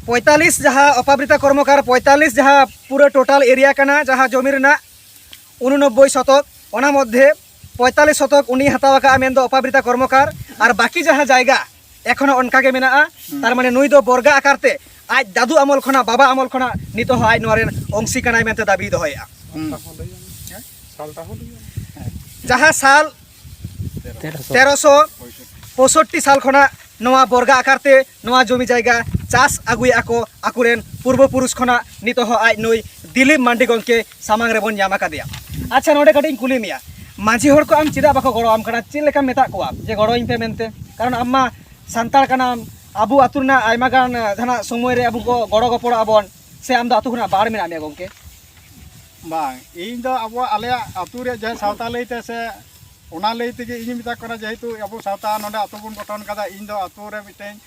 ᱯᱚᱸᱭᱛᱟᱞᱞᱤᱥ ᱡᱟᱦᱟᱸ ᱚᱯᱟᱵᱨᱤᱛᱟ ᱠᱚᱨᱢᱚᱠᱟᱨ ᱯᱚᱸᱭᱛᱟᱞᱞᱤᱥ ᱡᱟᱦᱟᱸ ᱯᱩᱨᱟᱹ total area ᱠᱟᱱᱟ, ᱡᱟᱦᱟᱸ ᱡᱚᱢᱤ ᱨᱮᱱᱟᱜ ᱩᱱᱚᱱᱚᱵᱵᱳᱭ ᱥᱚᱛᱚᱠ, ᱚᱱᱟ ᱢᱚᱫᱽᱫᱷᱮ ᱯᱚᱸᱭᱛᱟᱞᱞᱤᱥ ᱥᱚᱛᱚᱠ ᱩᱱᱤᱭ ᱦᱟᱛᱟᱣ ᱟᱠᱟᱫᱼᱟ, ᱢᱮᱱᱫᱚ ᱚᱯᱟᱵᱨᱤᱛᱟ ᱠᱚᱨᱢᱚᱠᱟᱨ, ᱟᱨ ᱵᱟᱹᱠᱤ ᱡᱟᱦᱟᱸ ᱡᱟᱭᱜᱟ ᱮᱠᱷᱚᱱᱳ ᱚᱱᱠᱟ ᱜᱮ ᱢᱮᱱᱟᱜᱼᱟ᱾ ᱦᱩᱸ᱾ ᱛᱟᱨ ᱢᱟᱱᱮ ᱱᱩᱭ ᱫᱚ ᱵᱚᱨᱜᱟ ᱟᱠᱟᱨ ᱛᱮ ᱟᱡ ᱫᱟᱫᱩ ᱟᱢᱚᱞ ᱠᱷᱚᱱᱟᱜ, ᱵᱟᱵᱟ ᱟᱢᱚᱞ ᱠᱷᱚᱱᱟᱜ ᱱᱤᱛᱚᱜ ᱦᱚᱸ ᱟᱡ ᱱᱚᱣᱟ ᱨᱮᱱ ᱚᱝᱥᱤ ᱠᱟᱱᱟᱭ ᱢᱮᱱᱛᱮ ᱫᱟᱹᱵᱤᱭ ᱫᱚᱦᱚᱭᱮᱫᱼᱟ᱾ ᱦᱩᱸ᱾ ᱥᱟᱞᱴᱟᱦᱚᱸ ᱞᱟᱹᱭ ᱢᱮ᱾ ᱥᱟᱞᱴᱟᱦᱚᱸ ᱞᱟᱹᱭ ᱢᱮ᱾ ᱡᱟᱦᱟᱸ ᱥᱟᱞ ᱛᱮᱨᱚᱥᱚ ᱯᱚᱸᱭᱥᱚᱴᱴᱤ ᱥᱟᱞ ᱠᱷᱚᱱᱟᱜ ᱱᱚᱣᱟ ᱵᱚᱨᱜᱟ ᱟᱠᱟᱨ ᱛᱮ ᱱᱚᱣᱟ ᱡᱚᱢᱤ ᱡᱟᱭᱜᱟ ᱪᱟᱥ ᱟᱹᱜᱩᱭᱮᱫᱼᱟ ᱠᱚ ᱟᱠᱚᱨᱮᱱ ᱯᱩᱨᱵᱚ ᱯᱩᱨᱩᱥ ᱠᱷᱚᱱᱟᱜ, ᱱᱤᱛᱚᱜ ᱦᱚᱸ ᱟᱡ ᱱᱩᱭ ᱫᱤᱞᱤᱯ ᱢᱟᱱᱰᱤ ᱜᱚᱢᱠᱮ ᱥᱟᱢᱟᱝ ᱨᱮᱵᱚᱱ ᱧᱟᱢ ᱟᱠᱟᱫᱮᱭᱟ᱾ ᱟᱪᱪᱷᱟ, ᱱᱚᱰᱮ ᱠᱟᱹᱴᱤᱡ ᱤᱧ ᱠᱩᱞᱤ ᱢᱮᱭᱟ, ᱢᱟᱹᱡᱷᱤ ᱦᱚᱲ ᱠᱚ ᱟᱢ ᱪᱮᱫᱟᱜ ᱵᱟᱠᱚ ᱜᱚᱲᱚ ᱟᱢ ᱠᱟᱱᱟ? ᱪᱮᱫ ᱞᱮᱠᱟᱢ ᱢᱮᱛᱟᱜ ᱠᱚᱣᱟ ᱡᱮ ᱜᱚᱲᱚᱧ ᱯᱮ ᱢᱮᱱᱛᱮ? ᱠᱟᱨᱚᱱ ᱟᱢ ᱢᱟ ᱥᱟᱱᱛᱟᱲ ᱠᱟᱱᱟᱢ, ᱟᱵᱚ ᱟᱹᱛᱩ ᱨᱮᱱᱟᱜ ᱟᱭᱢᱟ ᱜᱟᱱ, ᱟᱸ, ᱡᱟᱦᱟᱱᱟᱜ ᱥᱚᱢᱚᱭ ᱨᱮ ᱟᱵᱚ ᱠᱚ ᱜᱚᱲᱚ ᱜᱚᱯᱚᱲᱚ ᱟᱵᱚᱱ, ᱥᱮ ᱟᱢ ᱫᱚ ᱟᱹᱛᱩ ᱠᱷᱚᱱᱟᱜ ᱵᱟᱦᱨᱮ ᱢᱮᱱᱟᱜ ᱢᱮᱭᱟ ᱜᱚᱢᱠᱮ? ᱵᱟᱝ, ᱤᱧ ᱫᱚ ᱟᱵᱚᱣᱟᱜ, ᱟᱞᱮᱭᱟᱜ ᱟᱹᱛᱩ ᱨᱮᱭᱟᱜ ᱡᱟᱦᱟᱸ ᱥᱟᱶᱛᱟ ᱞᱟᱹᱭᱛᱮ ᱥᱮ, ᱚᱱᱟ ᱞᱟᱹᱭ ᱛᱮᱜᱮ ᱤᱧᱤᱧ ᱢᱮᱛᱟ ᱠᱚ ᱠᱟᱱᱟ, ᱡᱮᱦᱮᱛᱩ ᱟᱵᱚ ᱥᱟᱶᱛᱟ ᱱᱚᱰᱮ ᱟᱹᱛᱩ ᱵᱚᱱ ᱜᱚᱴᱷᱚᱱ ᱠᱟᱫᱟ, ᱤᱧ ᱫᱚ ᱟᱹᱛᱩ ᱨᱮ ᱢᱤᱫᱴᱮᱱ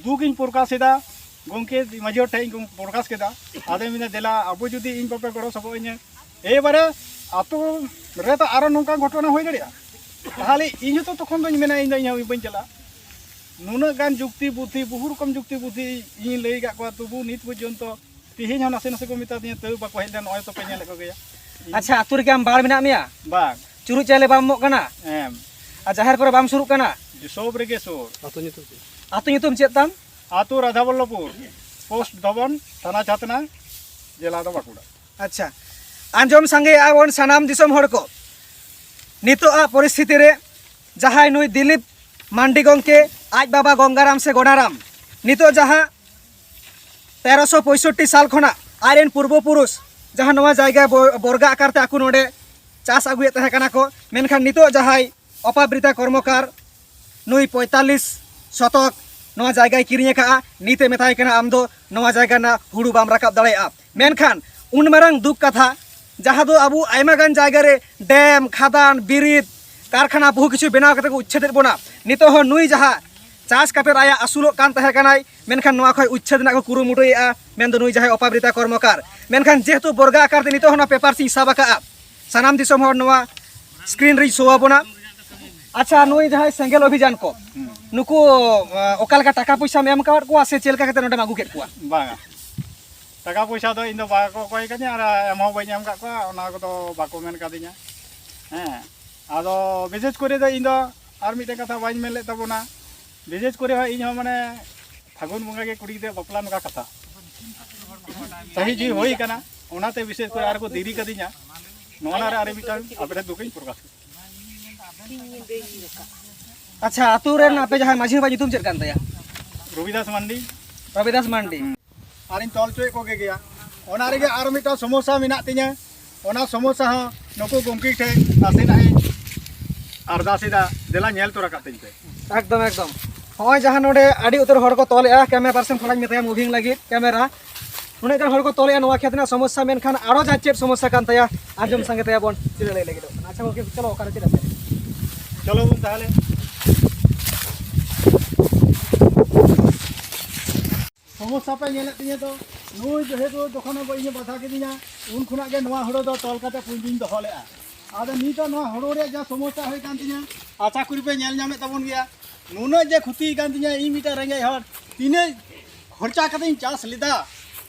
ᱫᱩᱠ ᱤᱧ ᱯᱨᱚᱠᱟᱥ ᱮᱫᱟ ᱜᱚᱢᱠᱮ, ᱢᱟᱹᱡᱷᱤ ᱦᱚᱲ ᱴᱷᱮᱱ ᱤᱧ ᱯᱨᱚᱠᱟᱥ ᱠᱮᱫᱟ᱾ ᱟᱫᱚᱧ ᱢᱮᱱᱫᱟ, ᱫᱮᱞᱟ ᱟᱵᱚ ᱡᱩᱫᱤ ᱤᱧ ᱵᱟᱯᱮ ᱜᱚᱲᱚ ᱥᱚᱯᱚᱦᱚᱫ ᱤᱧᱟᱹ, ᱮᱭᱵᱟᱨᱮ ᱟᱹᱛᱩ ᱨᱮ ᱛᱚ ᱟᱨᱚ ᱱᱚᱝᱠᱟ ᱜᱷᱚᱴᱚᱱᱟ ᱦᱩᱭ ᱫᱟᱲᱮᱭᱟᱜᱼᱟ, ᱛᱟᱦᱚᱞᱮ ᱤᱧ ᱦᱚᱸᱛᱚ ᱛᱚᱠᱷᱚᱱ ᱫᱚᱧ ᱢᱮᱱᱟ, ᱤᱧ ᱫᱚ, ᱤᱧ ᱦᱚᱸ ᱵᱟᱹᱧ ᱪᱟᱞᱟᱜᱼᱟ᱾ ᱱᱩᱱᱟᱹᱜ ᱜᱟᱱ ᱡᱩᱠᱛᱤ ᱵᱩᱫᱽᱫᱷᱤ, ᱵᱚᱦᱩ ᱨᱚᱠᱚᱢ ᱡᱩᱠᱛᱤ ᱵᱩᱫᱽᱫᱷᱤ ᱤᱧᱤᱧ ᱞᱟᱹᱭ ᱟᱠᱟᱫ ᱠᱚᱣᱟ, ᱛᱚᱵᱩ ᱱᱤᱛ ᱯᱚᱨᱡᱚᱱᱛᱚ ᱛᱮᱦᱮᱧ ᱦᱚᱸ ᱱᱟᱥᱮ ᱱᱟᱥᱮ ᱠᱚ ᱢᱮᱛᱟ ᱫᱤᱧᱟ, ᱛᱟᱹᱣ ᱵᱟᱠᱚ ᱦᱮᱡ ᱞᱮᱱᱟ, ᱱᱚᱜᱼᱚᱭ ᱛᱚ ᱯᱮ ᱧᱮᱞᱮᱫ ᱠᱚᱜᱮᱭᱟ᱾ ᱟᱪᱪᱷᱟ, ᱟᱹᱛᱩ ᱨᱮᱜᱮ ᱟᱢ ᱵᱟᱲ ᱢᱮᱱᱟᱜ ᱢᱮᱭᱟ? ᱵᱟᱝ᱾ ᱪᱩᱨᱩᱡ ᱪᱟᱣᱞᱮ ᱵᱟᱢ ᱮᱢᱚᱜ ᱠᱟᱱᱟ? ᱮᱢ᱾ ᱟᱨ ᱡᱟᱦᱮᱨ ᱠᱚᱨᱮ ᱵᱟᱢ ᱥᱩᱨᱩᱜ ᱠᱟᱱᱟ? ᱥᱚᱵ ᱨᱮᱜᱮ ᱥᱩᱨ᱾ ᱟᱹᱛᱩ ᱧᱩᱛᱩᱢ ᱪᱮᱫ? ᱟᱹᱛᱩ ᱧᱩᱛᱩᱢ ᱪᱮᱫ ᱛᱟᱢ? ᱟᱹᱛᱩ ᱨᱟᱫᱷᱟᱵᱚᱞᱞᱚᱯᱩᱨ, ᱯᱳᱥᱴ ᱫᱷᱚᱵᱚᱱ, ᱛᱷᱟᱱᱟ ᱪᱷᱟᱛᱱᱟ, ᱡᱮᱞᱟ ᱫᱚ ᱵᱟᱸᱠᱩᱲᱟ᱾ ᱟᱪᱪᱷᱟ, ᱟᱸᱡᱚᱢ ᱥᱟᱸᱜᱮᱭᱮᱜᱼᱟ ᱵᱚᱱ ᱥᱟᱱᱟᱢ ᱫᱤᱥᱚᱢ ᱦᱚᱲ ᱠᱚ, ᱱᱤᱛᱚᱜ ᱟᱜ ᱯᱚᱨᱤᱥᱛᱷᱤᱛᱤ ᱨᱮ ᱡᱟᱦᱟᱸᱭ ᱱᱩᱭ ᱫᱤᱞᱤᱯ ᱢᱟᱱᱰᱤ ᱜᱚᱢᱠᱮ, ᱟᱡ ᱵᱟᱵᱟ ᱜᱚᱝᱜᱟᱨᱟᱢ ᱥᱮ ᱜᱚᱱᱟᱨᱟᱢ, ᱱᱤᱛᱚᱜ ᱡᱟᱦᱟᱸ ᱛᱮᱨᱚᱥᱚ ᱯᱚᱸᱭᱥᱚᱴᱴᱤ ᱥᱟᱞ ᱠᱷᱚᱱᱟᱜ ᱟᱡᱨᱮᱱ ᱯᱩᱨᱵᱚ ᱯᱩᱨᱩᱥ ᱡᱟᱦᱟᱸ ᱱᱚᱣᱟ ᱡᱟᱭᱜᱟ ᱵᱚ-, ᱵᱚᱨᱜᱟ ᱟᱠᱟᱨ ᱛᱮ ᱟᱠᱚ ᱱᱚᱰᱮ ᱪᱟᱥ ᱟᱹᱜᱩᱭᱮᱫ ᱛᱟᱦᱮᱸ ᱠᱟᱱᱟ ᱠᱚ, ᱢᱮᱱᱠᱷᱟᱱ ᱱᱤᱛᱚᱜ ᱡᱟᱦᱟᱸᱭ ᱚᱯᱟᱵᱨᱤᱛᱟ ᱠᱚᱨᱢᱚᱠᱟᱨ, ᱱᱩᱭ ᱯᱚᱸᱭᱛᱟᱞᱞᱤᱥ ᱥᱚᱛᱚᱠ ᱱᱚᱣᱟ ᱡᱟᱭᱜᱟᱭ ᱠᱤᱨᱤᱧ ᱟᱠᱟᱫᱼᱟ, ᱱᱤᱛᱮ ᱢᱮᱛᱟᱭ ᱠᱟᱱᱟ, "ᱟᱢ ᱫᱚ ᱱᱚᱣᱟ ᱡᱟᱭᱜᱟ ᱨᱮᱱᱟᱜ ᱦᱩᱲᱩ ᱵᱟᱢ ᱨᱟᱠᱟᱵ ᱫᱟᱲᱮᱭᱟᱜᱼᱟ᱾" ᱢᱮᱱᱠᱷᱟᱱ ᱩᱱ ᱢᱟᱨᱟᱝ ᱫᱩᱠ ᱠᱟᱛᱷᱟ, ᱡᱟᱦᱟᱸ ᱫᱚ ᱟᱵᱚ ᱟᱭᱢᱟ ᱜᱟᱱ ᱡᱟᱭᱜᱟ ᱨᱮ ᱰᱮᱢ, ᱠᱷᱟᱫᱟᱱ, ᱵᱤᱨᱤᱫ, ᱠᱟᱨᱠᱷᱟᱱᱟ ᱵᱚᱦᱩ ᱠᱤᱪᱷᱩ ᱵᱮᱱᱟᱣ ᱠᱟᱛᱮ ᱠᱚ ᱩᱪᱪᱷᱮᱫᱮᱫ ᱵᱚᱱᱟ, ᱱᱤᱛᱚᱜ ᱦᱚᱸ ᱱᱩᱭ ᱡᱟᱦᱟᱸ ᱪᱟᱥ ᱠᱟᱛᱮ ᱟᱭᱟᱜ ᱟᱹᱥᱩᱞᱚᱜ ᱠᱟᱱ ᱛᱟᱦᱮᱸ ᱠᱟᱱᱟᱭ, ᱢᱮᱱᱠᱷᱟᱱ ᱱᱚᱣᱟ ᱠᱷᱚᱱ ᱩᱪᱪᱷᱮᱫ ᱨᱮᱱᱟᱜ ᱠᱚ ᱠᱩᱨᱩᱢᱩᱴᱩᱭᱮᱫᱼᱟ, ᱢᱮᱱᱫᱚ ᱱᱩᱭ ᱡᱟᱦᱟᱸᱭ ᱚᱯᱟᱵᱨᱤᱛᱟ ᱠᱚᱨᱢᱚᱠᱟᱨ᱾ ᱢᱮᱱᱠᱷᱟᱱ ᱡᱮᱦᱮᱛᱩ ᱵᱚᱨᱜᱟ ᱟᱠᱟᱨ ᱛᱮ ᱱᱤᱛᱚᱜ ᱦᱚᱸ ᱱᱚᱣᱟ ᱯᱮᱯᱟᱨ ᱤᱧ ᱥᱟᱵ ᱟᱠᱟᱫᱼᱟ, ᱥᱟᱱᱟᱢ ᱫᱤᱥᱚᱢ ᱦᱚᱲ ᱱᱚᱣᱟ ᱥᱠᱨᱤᱱ ᱨᱤᱧ ᱥᱳ ᱟᱵᱚᱱᱟ᱾ ᱟᱪᱪᱷᱟ, ᱱᱩᱭ ᱡᱟᱦᱟᱸᱭ ᱥᱮᱸᱜᱮᱞ ᱚᱵᱷᱤᱡᱟᱱ ᱠᱚ, ᱦᱩᱸ᱾ ᱱᱩᱠᱩ, ᱟ, ᱚᱠᱟ ᱞᱮᱠᱟ ᱴᱟᱠᱟ ᱯᱚᱭᱥᱟᱢ ᱮᱢ ᱟᱠᱟᱫ ᱠᱚᱣᱟ ᱥᱮ ᱪᱮᱫ ᱞᱮᱠᱟ ᱠᱟᱛᱮ ᱱᱚᱰᱮᱢ ᱟᱹᱜᱩ ᱠᱮᱫ ᱠᱚᱣᱟ? ᱵᱟᱝᱟ, ᱴᱟᱠᱟ ᱯᱚᱭᱥᱟ ᱫᱚ ᱤᱧ ᱫᱚ ᱵᱟᱠᱚ ᱠᱚᱭ ᱠᱟᱹᱫᱤᱧᱟ ᱟᱨ ᱮᱢ ᱦᱚᱸ ᱵᱟᱹᱧ ᱮᱢ ᱟᱠᱟᱫ ᱠᱚᱣᱟ, ᱚᱱᱟ ᱠᱚᱫᱚ ᱵᱟᱠᱚ ᱢᱮᱱ ᱠᱟᱹᱫᱤᱧᱟ᱾ ᱦᱮᱸ, ᱟᱫᱚ ᱵᱤᱥᱮᱥ ᱠᱚᱨᱮ ᱫᱚ ᱤᱧ ᱫᱚ ᱟᱨ ᱢᱤᱫᱴᱮᱱ ᱠᱟᱛᱷᱟ ᱵᱟᱹᱧ ᱢᱮᱱ ᱞᱮᱫ ᱛᱟᱵᱚᱱᱟ, ᱵᱤᱥᱮᱥ ᱠᱚᱨᱮ ᱦᱚᱸ ᱤᱧ ᱦᱚᱸ ᱢᱟᱱᱮ ᱯᱷᱟᱹᱜᱩᱱ ᱵᱚᱸᱜᱟ ᱜᱮ ᱠᱩᱲᱤ ᱜᱤᱫᱽᱨᱟᱹ ᱵᱟᱯᱞᱟ ᱱᱚᱝᱠᱟ ᱠᱟᱛᱷᱟ ᱥᱟᱹᱦᱤ ᱡᱩᱦᱤ ᱦᱩᱭ ᱠᱟᱱᱟ, ᱚᱱᱟᱛᱮ ᱵᱤᱥᱮᱥ ᱠᱚᱨᱮ ᱟᱨ ᱠᱚ ᱫᱮᱨᱤ ᱠᱟᱫᱤᱧᱟ, ᱱᱚᱣᱟ ᱨᱮ ᱟᱨ ᱢᱤᱫᱴᱟᱝ ᱟᱯᱮ ᱴᱷᱮᱱ ᱫᱩᱠ ᱤᱧ ᱯᱨᱚᱠᱟᱥ ᱠᱮᱫᱟ᱾ ᱟᱪᱪᱷᱟ, ᱟᱹᱛᱩ ᱨᱮᱱ ᱟᱯᱮ ᱡᱟᱦᱟᱸᱭ ᱢᱟᱹᱡᱷᱤ ᱵᱟᱵᱟ ᱧᱩᱛᱩᱢ ᱪᱮᱫ ᱠᱟᱱ ᱛᱟᱭᱟ? ᱨᱚᱵᱤᱫᱟᱥ ᱢᱟᱱᱰᱤ᱾ ᱨᱚᱵᱤᱫᱟᱥ ᱢᱟᱱᱰᱤ᱾ ᱟᱨᱤᱧ ᱛᱚᱞ ᱦᱚᱪᱚᱭᱮᱫ ᱠᱚᱜᱮ ᱜᱮᱭᱟ᱾ ᱚᱱᱟ ᱨᱮᱜᱮ ᱟᱨ ᱢᱤᱫᱴᱟᱝ ᱥᱚᱢᱚᱥᱥᱟ ᱢᱮᱱᱟᱜ ᱛᱤᱧᱟᱹ, ᱚᱱᱟ ᱥᱚᱢᱚᱥᱥᱟ ᱦᱚᱸ ᱱᱩᱠᱩ ᱜᱚᱢᱠᱮ ᱴᱷᱮᱱ ᱱᱟᱥᱮᱱᱟᱜ ᱤᱧ ᱟᱨᱫᱟᱥ ᱮᱫᱟ, ᱫᱮᱞᱟ ᱧᱮᱞ ᱛᱚᱨᱟ ᱠᱟᱜ ᱛᱤᱧ ᱯᱮ᱾ ᱮᱠᱫᱚᱢ, ᱮᱠᱫᱚᱢ᱾ ᱦᱚᱸᱜᱼᱚᱭ ᱡᱟᱦᱟᱸ ᱱᱚᱰᱮ ᱟᱹᱰᱤ ᱩᱛᱟᱹᱨ ᱦᱚᱲ ᱠᱚ ᱛᱚᱞᱮᱜᱼᱟ, ᱠᱮᱢᱮᱨᱟ ᱯᱟᱨᱥᱚᱱ ᱛᱷᱚᱲᱟᱧ ᱢᱮᱛᱟᱭᱟ ᱢᱩᱵᱷᱤᱝ ᱞᱟᱹᱜᱤᱫ ᱠᱮᱢᱮᱨᱟ᱾ ᱱᱩᱱᱟᱹᱜ ᱜᱟᱱ ᱦᱚᱲ ᱠᱚ ᱛᱚᱞᱮᱜᱼᱟ ᱱᱚᱣᱟ ᱠᱷᱮᱛ ᱨᱮᱱᱟᱜ ᱥᱚᱢᱚᱥᱥᱟ, ᱢᱮᱱᱠᱷᱟᱱ ᱟᱨᱚ ᱡᱟᱦᱟᱸ ᱪᱮᱫ ᱥᱚᱢᱚᱥᱥᱟ ᱠᱟᱱ ᱛᱟᱭᱟ, ᱟᱸᱡᱚᱢ ᱥᱟᱸᱜᱮ ᱛᱟᱭᱟ ᱵᱚᱱ, ᱪᱮᱫ ᱮ ᱞᱟᱹᱭ ᱞᱟᱹᱜᱤᱫᱚᱜ ᱠᱟᱱᱟ᱾ ᱟᱪᱪᱷᱟ ᱜᱚᱢᱠᱮ, ᱪᱚᱞᱚ ᱚᱠᱟᱨᱮ ᱪᱮᱫ ᱮ ᱞᱟᱹᱭᱟ? ᱪᱚᱞᱚ ᱵᱚᱱ ᱛᱟᱦᱚᱞᱮ᱾ ᱥᱚᱢᱚᱥᱥᱟ ᱯᱮ ᱧᱮᱞᱮᱫ ᱛᱤᱧᱟᱹ ᱛᱚ, ᱱᱩᱭ ᱡᱮᱦᱮᱛᱩ ᱡᱚᱠᱷᱚᱱ ᱤᱧᱮ ᱵᱟᱫᱷᱟ ᱠᱤᱫᱤᱧᱟ, ᱩᱱ ᱠᱷᱚᱱᱟᱜ ᱜᱮ ᱱᱚᱣᱟ ᱦᱩᱲᱩ ᱫᱚ ᱛᱚᱞ ᱠᱟᱛᱮ ᱯᱩᱸᱡᱤᱧ ᱫᱚᱦᱚ ᱞᱮᱫᱼᱟ᱾ ᱟᱫᱚ ᱱᱤᱛᱚᱜ ᱱᱚᱣᱟ ᱦᱩᱲᱩ ᱨᱮᱭᱟᱜ ᱡᱟ ᱥᱚᱢᱚᱥᱥᱟ ᱦᱩᱭ ᱠᱟᱱ ᱛᱤᱧᱟᱹ, ᱟᱥᱟ ᱠᱚᱨᱤ ᱯᱮ ᱧᱮᱞ ᱧᱟᱢᱮᱫ ᱛᱟᱵᱚᱱ ᱜᱮᱭᱟ᱾ ᱱᱩᱱᱟᱹᱜ ᱡᱮ ᱠᱷᱚᱛᱤ ᱠᱟᱱ ᱛᱤᱧᱟᱹ, ᱤᱧ ᱢᱤᱫᱴᱟᱝ ᱨᱮᱸᱜᱮᱡ ᱦᱚᱲ, ᱛᱤᱱᱟᱹᱜ ᱠᱷᱚᱨᱪᱟ ᱠᱟᱛᱮᱧ ᱪᱟᱥ ᱞᱮᱫᱟ,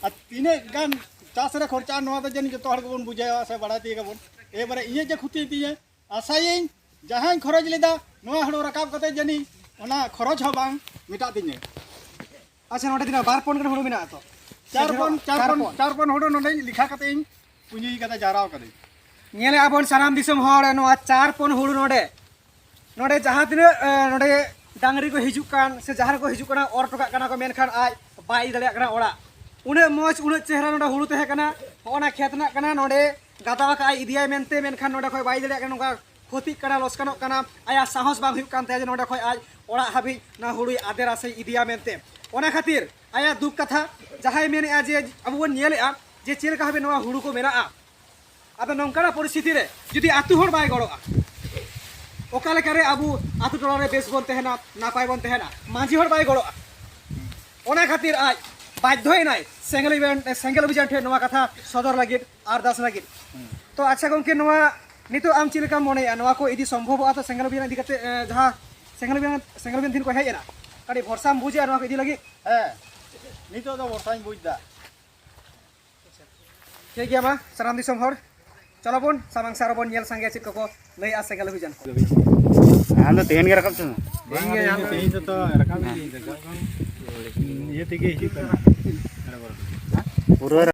ᱟᱨ ᱛᱤᱱᱟᱹᱜ ᱜᱟᱱ ᱪᱟᱥ ᱨᱮ ᱠᱷᱚᱨᱪᱟ, ᱱᱚᱣᱟ ᱫᱚ ᱡᱟᱹᱱᱤᱡ ᱡᱚᱛᱚ ᱦᱚᱲ ᱜᱮᱵᱚᱱ ᱵᱩᱡᱷᱟᱹᱣᱟ ᱥᱮ ᱵᱟᱲᱟᱭ ᱛᱤᱭᱳᱜᱟᱵᱚᱱ᱾ ᱮᱵᱟᱨᱮ ᱤᱧᱟᱹᱜ ᱡᱮ ᱠᱷᱚᱛᱤ ᱛᱤᱧᱟᱹ, ᱟᱥᱟᱭᱟᱹᱧ ᱡᱟᱦᱟᱸᱧ ᱠᱷᱚᱨᱚᱪ ᱞᱮᱫᱟ, ᱱᱚᱣᱟ ᱦᱩᱲᱩ ᱨᱟᱠᱟᱵ ᱠᱟᱛᱮ ᱡᱟᱹᱱᱤᱡ ᱚᱱᱟ ᱠᱷᱚᱨᱚᱪ ᱦᱚᱸ ᱵᱟᱝ ᱢᱮᱴᱟᱜ ᱛᱤᱧᱟᱹ᱾ ᱟᱪᱪᱷᱟ, ᱱᱚᱰᱮ ᱛᱤᱱᱟᱹᱜ, ᱵᱟᱨ ᱯᱚᱱ ᱜᱟᱱ ᱦᱩᱲᱩ ᱢᱮᱱᱟᱜᱼᱟ ᱛᱚ? ᱪᱟᱨ ᱯᱚᱱ, ᱪᱟᱨ ᱪᱟᱨ ᱯᱚᱱ, ᱯᱚᱱ᱾ ᱪᱟᱨ ᱯᱚᱱ ᱦᱩᱲᱩ ᱱᱚᱰᱮᱧ ᱞᱮᱠᱷᱟ ᱠᱟᱛᱮ ᱤᱧ ᱯᱩᱸᱡᱤ ᱠᱟᱫᱟ, ᱡᱟᱣᱨᱟ ᱠᱟᱫᱟᱹᱧ᱾ ᱧᱮᱞᱮᱜᱼᱟ ᱵᱚᱱ ᱥᱟᱱᱟᱢ ᱫᱤᱥᱚᱢ ᱦᱚᱲ, ᱱᱚᱣᱟ ᱪᱟᱨ ᱯᱚᱱ ᱦᱩᱲᱩ ᱱᱚᱰᱮ, ᱱᱚᱰᱮ ᱡᱟᱦᱟᱸ ᱛᱤᱱᱟᱹᱜ, ᱮ, ᱱᱚᱰᱮ ᱰᱟᱝᱨᱤ ᱠᱚ ᱦᱤᱡᱩᱜ ᱠᱟᱱ ᱥᱮ ᱡᱟᱦᱟᱸ ᱨᱮᱠᱚ ᱦᱤᱡᱩᱜ ᱠᱟᱱᱟ, ᱚᱨ ᱦᱚᱴᱚ ᱠᱟᱜ ᱠᱟᱱᱟ ᱠᱚ, ᱢᱮᱱᱠᱷᱟᱱ ᱟᱡ ᱵᱟᱭ ᱤᱫᱤ ᱫᱟᱲᱮᱭᱟᱜ ᱠᱟᱱᱟ ᱚᱲᱟᱜ᱾ ᱩᱱᱟᱹᱜ ᱢᱚᱡᱽ, ᱩᱱᱟᱹᱜ ᱪᱮᱦᱨᱟ ᱱᱚᱰᱮ ᱦᱩᱲᱩ ᱛᱟᱦᱮᱸ ᱠᱟᱱᱟ, ᱦᱚᱸᱜᱼᱚ ᱱᱟ ᱠᱷᱮᱛ ᱨᱮᱱᱟᱜ ᱠᱟᱱᱟ, ᱱᱚᱰᱮ ᱜᱟᱫᱟᱣ ᱠᱟᱜᱼᱟᱭ, ᱤᱫᱤᱭᱟᱭ ᱢᱮᱱᱛᱮ, ᱢᱮᱱᱠᱷᱟᱱ ᱱᱚᱰᱮ ᱠᱷᱚᱡ ᱵᱟᱭ ᱤᱫᱤ ᱫᱟᱲᱮᱭᱟᱜ ᱠᱟᱱᱟ, ᱱᱚᱝᱠᱟ ᱠᱷᱚᱛᱤᱜ ᱠᱟᱱᱟ, ᱞᱚᱥᱠᱟᱱᱚᱜ ᱠᱟᱱᱟ᱾ ᱟᱭᱟᱜ ᱥᱟᱦᱚᱥ ᱵᱟᱝ ᱦᱩᱭᱩᱜ ᱠᱟᱱ ᱛᱟᱭᱟ ᱡᱮ ᱱᱚᱰᱮ ᱠᱷᱚᱡ ᱟᱡ ᱚᱲᱟᱜ ᱦᱟᱹᱵᱤᱡ ᱱᱚᱣᱟ ᱦᱩᱲᱩᱭ ᱟᱫᱮᱨᱟ ᱥᱮ ᱤᱫᱤᱭᱟ ᱢᱮᱱᱛᱮ᱾ ᱚᱱᱟ ᱠᱷᱟᱹᱛᱤᱨ ᱟᱭᱟᱜ ᱫᱩᱠ ᱠᱟᱛᱷᱟ ᱡᱟᱦᱟᱸᱭ ᱢᱮᱱᱮᱫᱼᱟ ᱡᱮ ᱟᱵᱚ ᱵᱚᱱ ᱧᱮᱞᱮᱫᱼᱟ ᱡᱮ ᱪᱮᱫ ᱞᱮᱠᱟ ᱵᱷᱟᱵᱮ ᱱᱚᱣᱟ ᱦᱩᱲᱩ ᱠᱚ ᱢᱮᱱᱟᱜᱼᱟ᱾ ᱟᱫᱚ ᱱᱚᱝᱠᱟᱱᱟᱜ ᱯᱚᱨᱤᱥᱛᱷᱤᱛᱤ ᱨᱮ ᱡᱩᱫᱤ ᱟᱹᱛᱩ ᱦᱚᱲ ᱵᱟᱭ ᱜᱚᱲᱚᱜᱼᱟ, ᱚᱠᱟ ᱞᱮᱠᱟᱨᱮ ᱟᱵᱚ ᱟᱹᱛᱩ ᱴᱚᱞᱟ ᱨᱮ ᱵᱮᱥ ᱵᱚᱱ ᱛᱟᱦᱮᱱᱟ, ᱱᱟᱯᱟᱭ ᱵᱚᱱ ᱛᱟᱦᱮᱱᱟ? ᱢᱟᱺᱡᱷᱤ ᱦᱚᱲ ᱵᱟᱭ ᱜᱚᱲᱚᱜᱼᱟ᱾ ᱚᱱᱟ ᱠᱷᱟᱹᱛᱤᱨ ᱟᱡ ᱵᱟᱫᱽᱫᱷᱚᱭᱮᱱᱟᱭ ᱥᱮᱸᱜᱮᱞ ᱚᱵᱷᱤᱭᱟᱱ, ᱥᱮᱸᱜᱮᱞ ᱚᱵᱷᱤᱭᱟᱱ ᱴᱷᱮᱱ ᱱᱚᱣᱟ ᱠᱟᱛᱷᱟ ᱥᱚᱫᱚᱨ ᱞᱟᱹᱜᱤᱫ, ᱟᱨᱫᱟᱥ ᱞᱟᱹᱜᱤᱫ᱾ ᱛᱚ ᱟᱪᱪᱷᱟ ᱜᱚᱢᱠᱮ, ᱱᱚᱣᱟ ᱱᱤᱛᱚᱜ ᱟᱢ ᱪᱮᱫ ᱞᱮᱠᱟᱢ ᱢᱚᱱᱮᱭᱟ, ᱱᱚᱣᱟ ᱠᱚ ᱤᱫᱤ ᱥᱚᱢᱵᱷᱚᱵᱚᱜᱼᱟ? ᱛᱚ ᱥᱮᱸᱜᱮᱞ ᱚᱵᱷᱤᱭᱟᱱ ᱤᱫᱤ ᱠᱟᱛᱮ, ᱮ, ᱡᱟᱦᱟᱸ ᱥᱮᱸᱜᱮᱞ ᱚᱵᱷᱤᱭᱟᱱ, ᱥᱮᱸᱜᱮᱞ ᱚᱵᱷᱤᱭᱟᱱ ᱫᱤᱱ ᱠᱚ ᱦᱮᱡ ᱮᱱᱟ, ᱠᱟᱹᱴᱤᱡ ᱵᱷᱚᱨᱥᱟᱢ ᱵᱩᱡᱮᱜᱼᱟ ᱱᱚᱣᱟ ᱠᱚ ᱤᱫᱤ ᱞᱟᱹᱜᱤᱫ? ᱦᱮᱸ, ᱱᱤᱛᱚᱜ ᱫᱚ ᱵᱷᱚᱨᱥᱟᱧ ᱵᱩᱡᱽ ᱮᱫᱟ᱾ ᱴᱷᱤᱠ ᱜᱮᱭᱟ, ᱢᱟ ᱥᱟᱱᱟᱢ ᱫᱤᱥᱚᱢ ᱦᱚᱲ, ᱪᱚᱞᱚ ᱵᱚᱱ ᱥᱟᱢᱟᱝ ᱥᱮᱫ ᱟᱨᱚ ᱵᱚᱱ ᱧᱮᱞ ᱥᱟᱸᱜᱮᱭᱟ ᱪᱮᱫ ᱠᱚᱠᱚ ᱞᱟᱹᱭᱮᱜᱼᱟ ᱥᱮᱸᱜᱮᱞ ᱚᱵᱷᱤᱡᱟᱱ ᱠᱚ᱾ ᱟᱢ ᱫᱚ ᱛᱮᱦᱮᱧ ᱜᱮ ᱨᱟᱠᱟᱵ ᱛᱟᱢᱟ᱾ ᱛᱮᱦᱮᱧ ᱜᱮ ᱧᱟᱢ ᱛᱮᱦᱮᱧ ᱫᱚ ᱨᱟᱠᱟᱵ ᱤᱫᱤ ᱤᱭᱟᱹ ᱛᱮᱜᱮ ᱦᱤᱡᱩᱜ ᱠᱟᱱᱟ᱾ ᱯᱩᱨᱟᱹ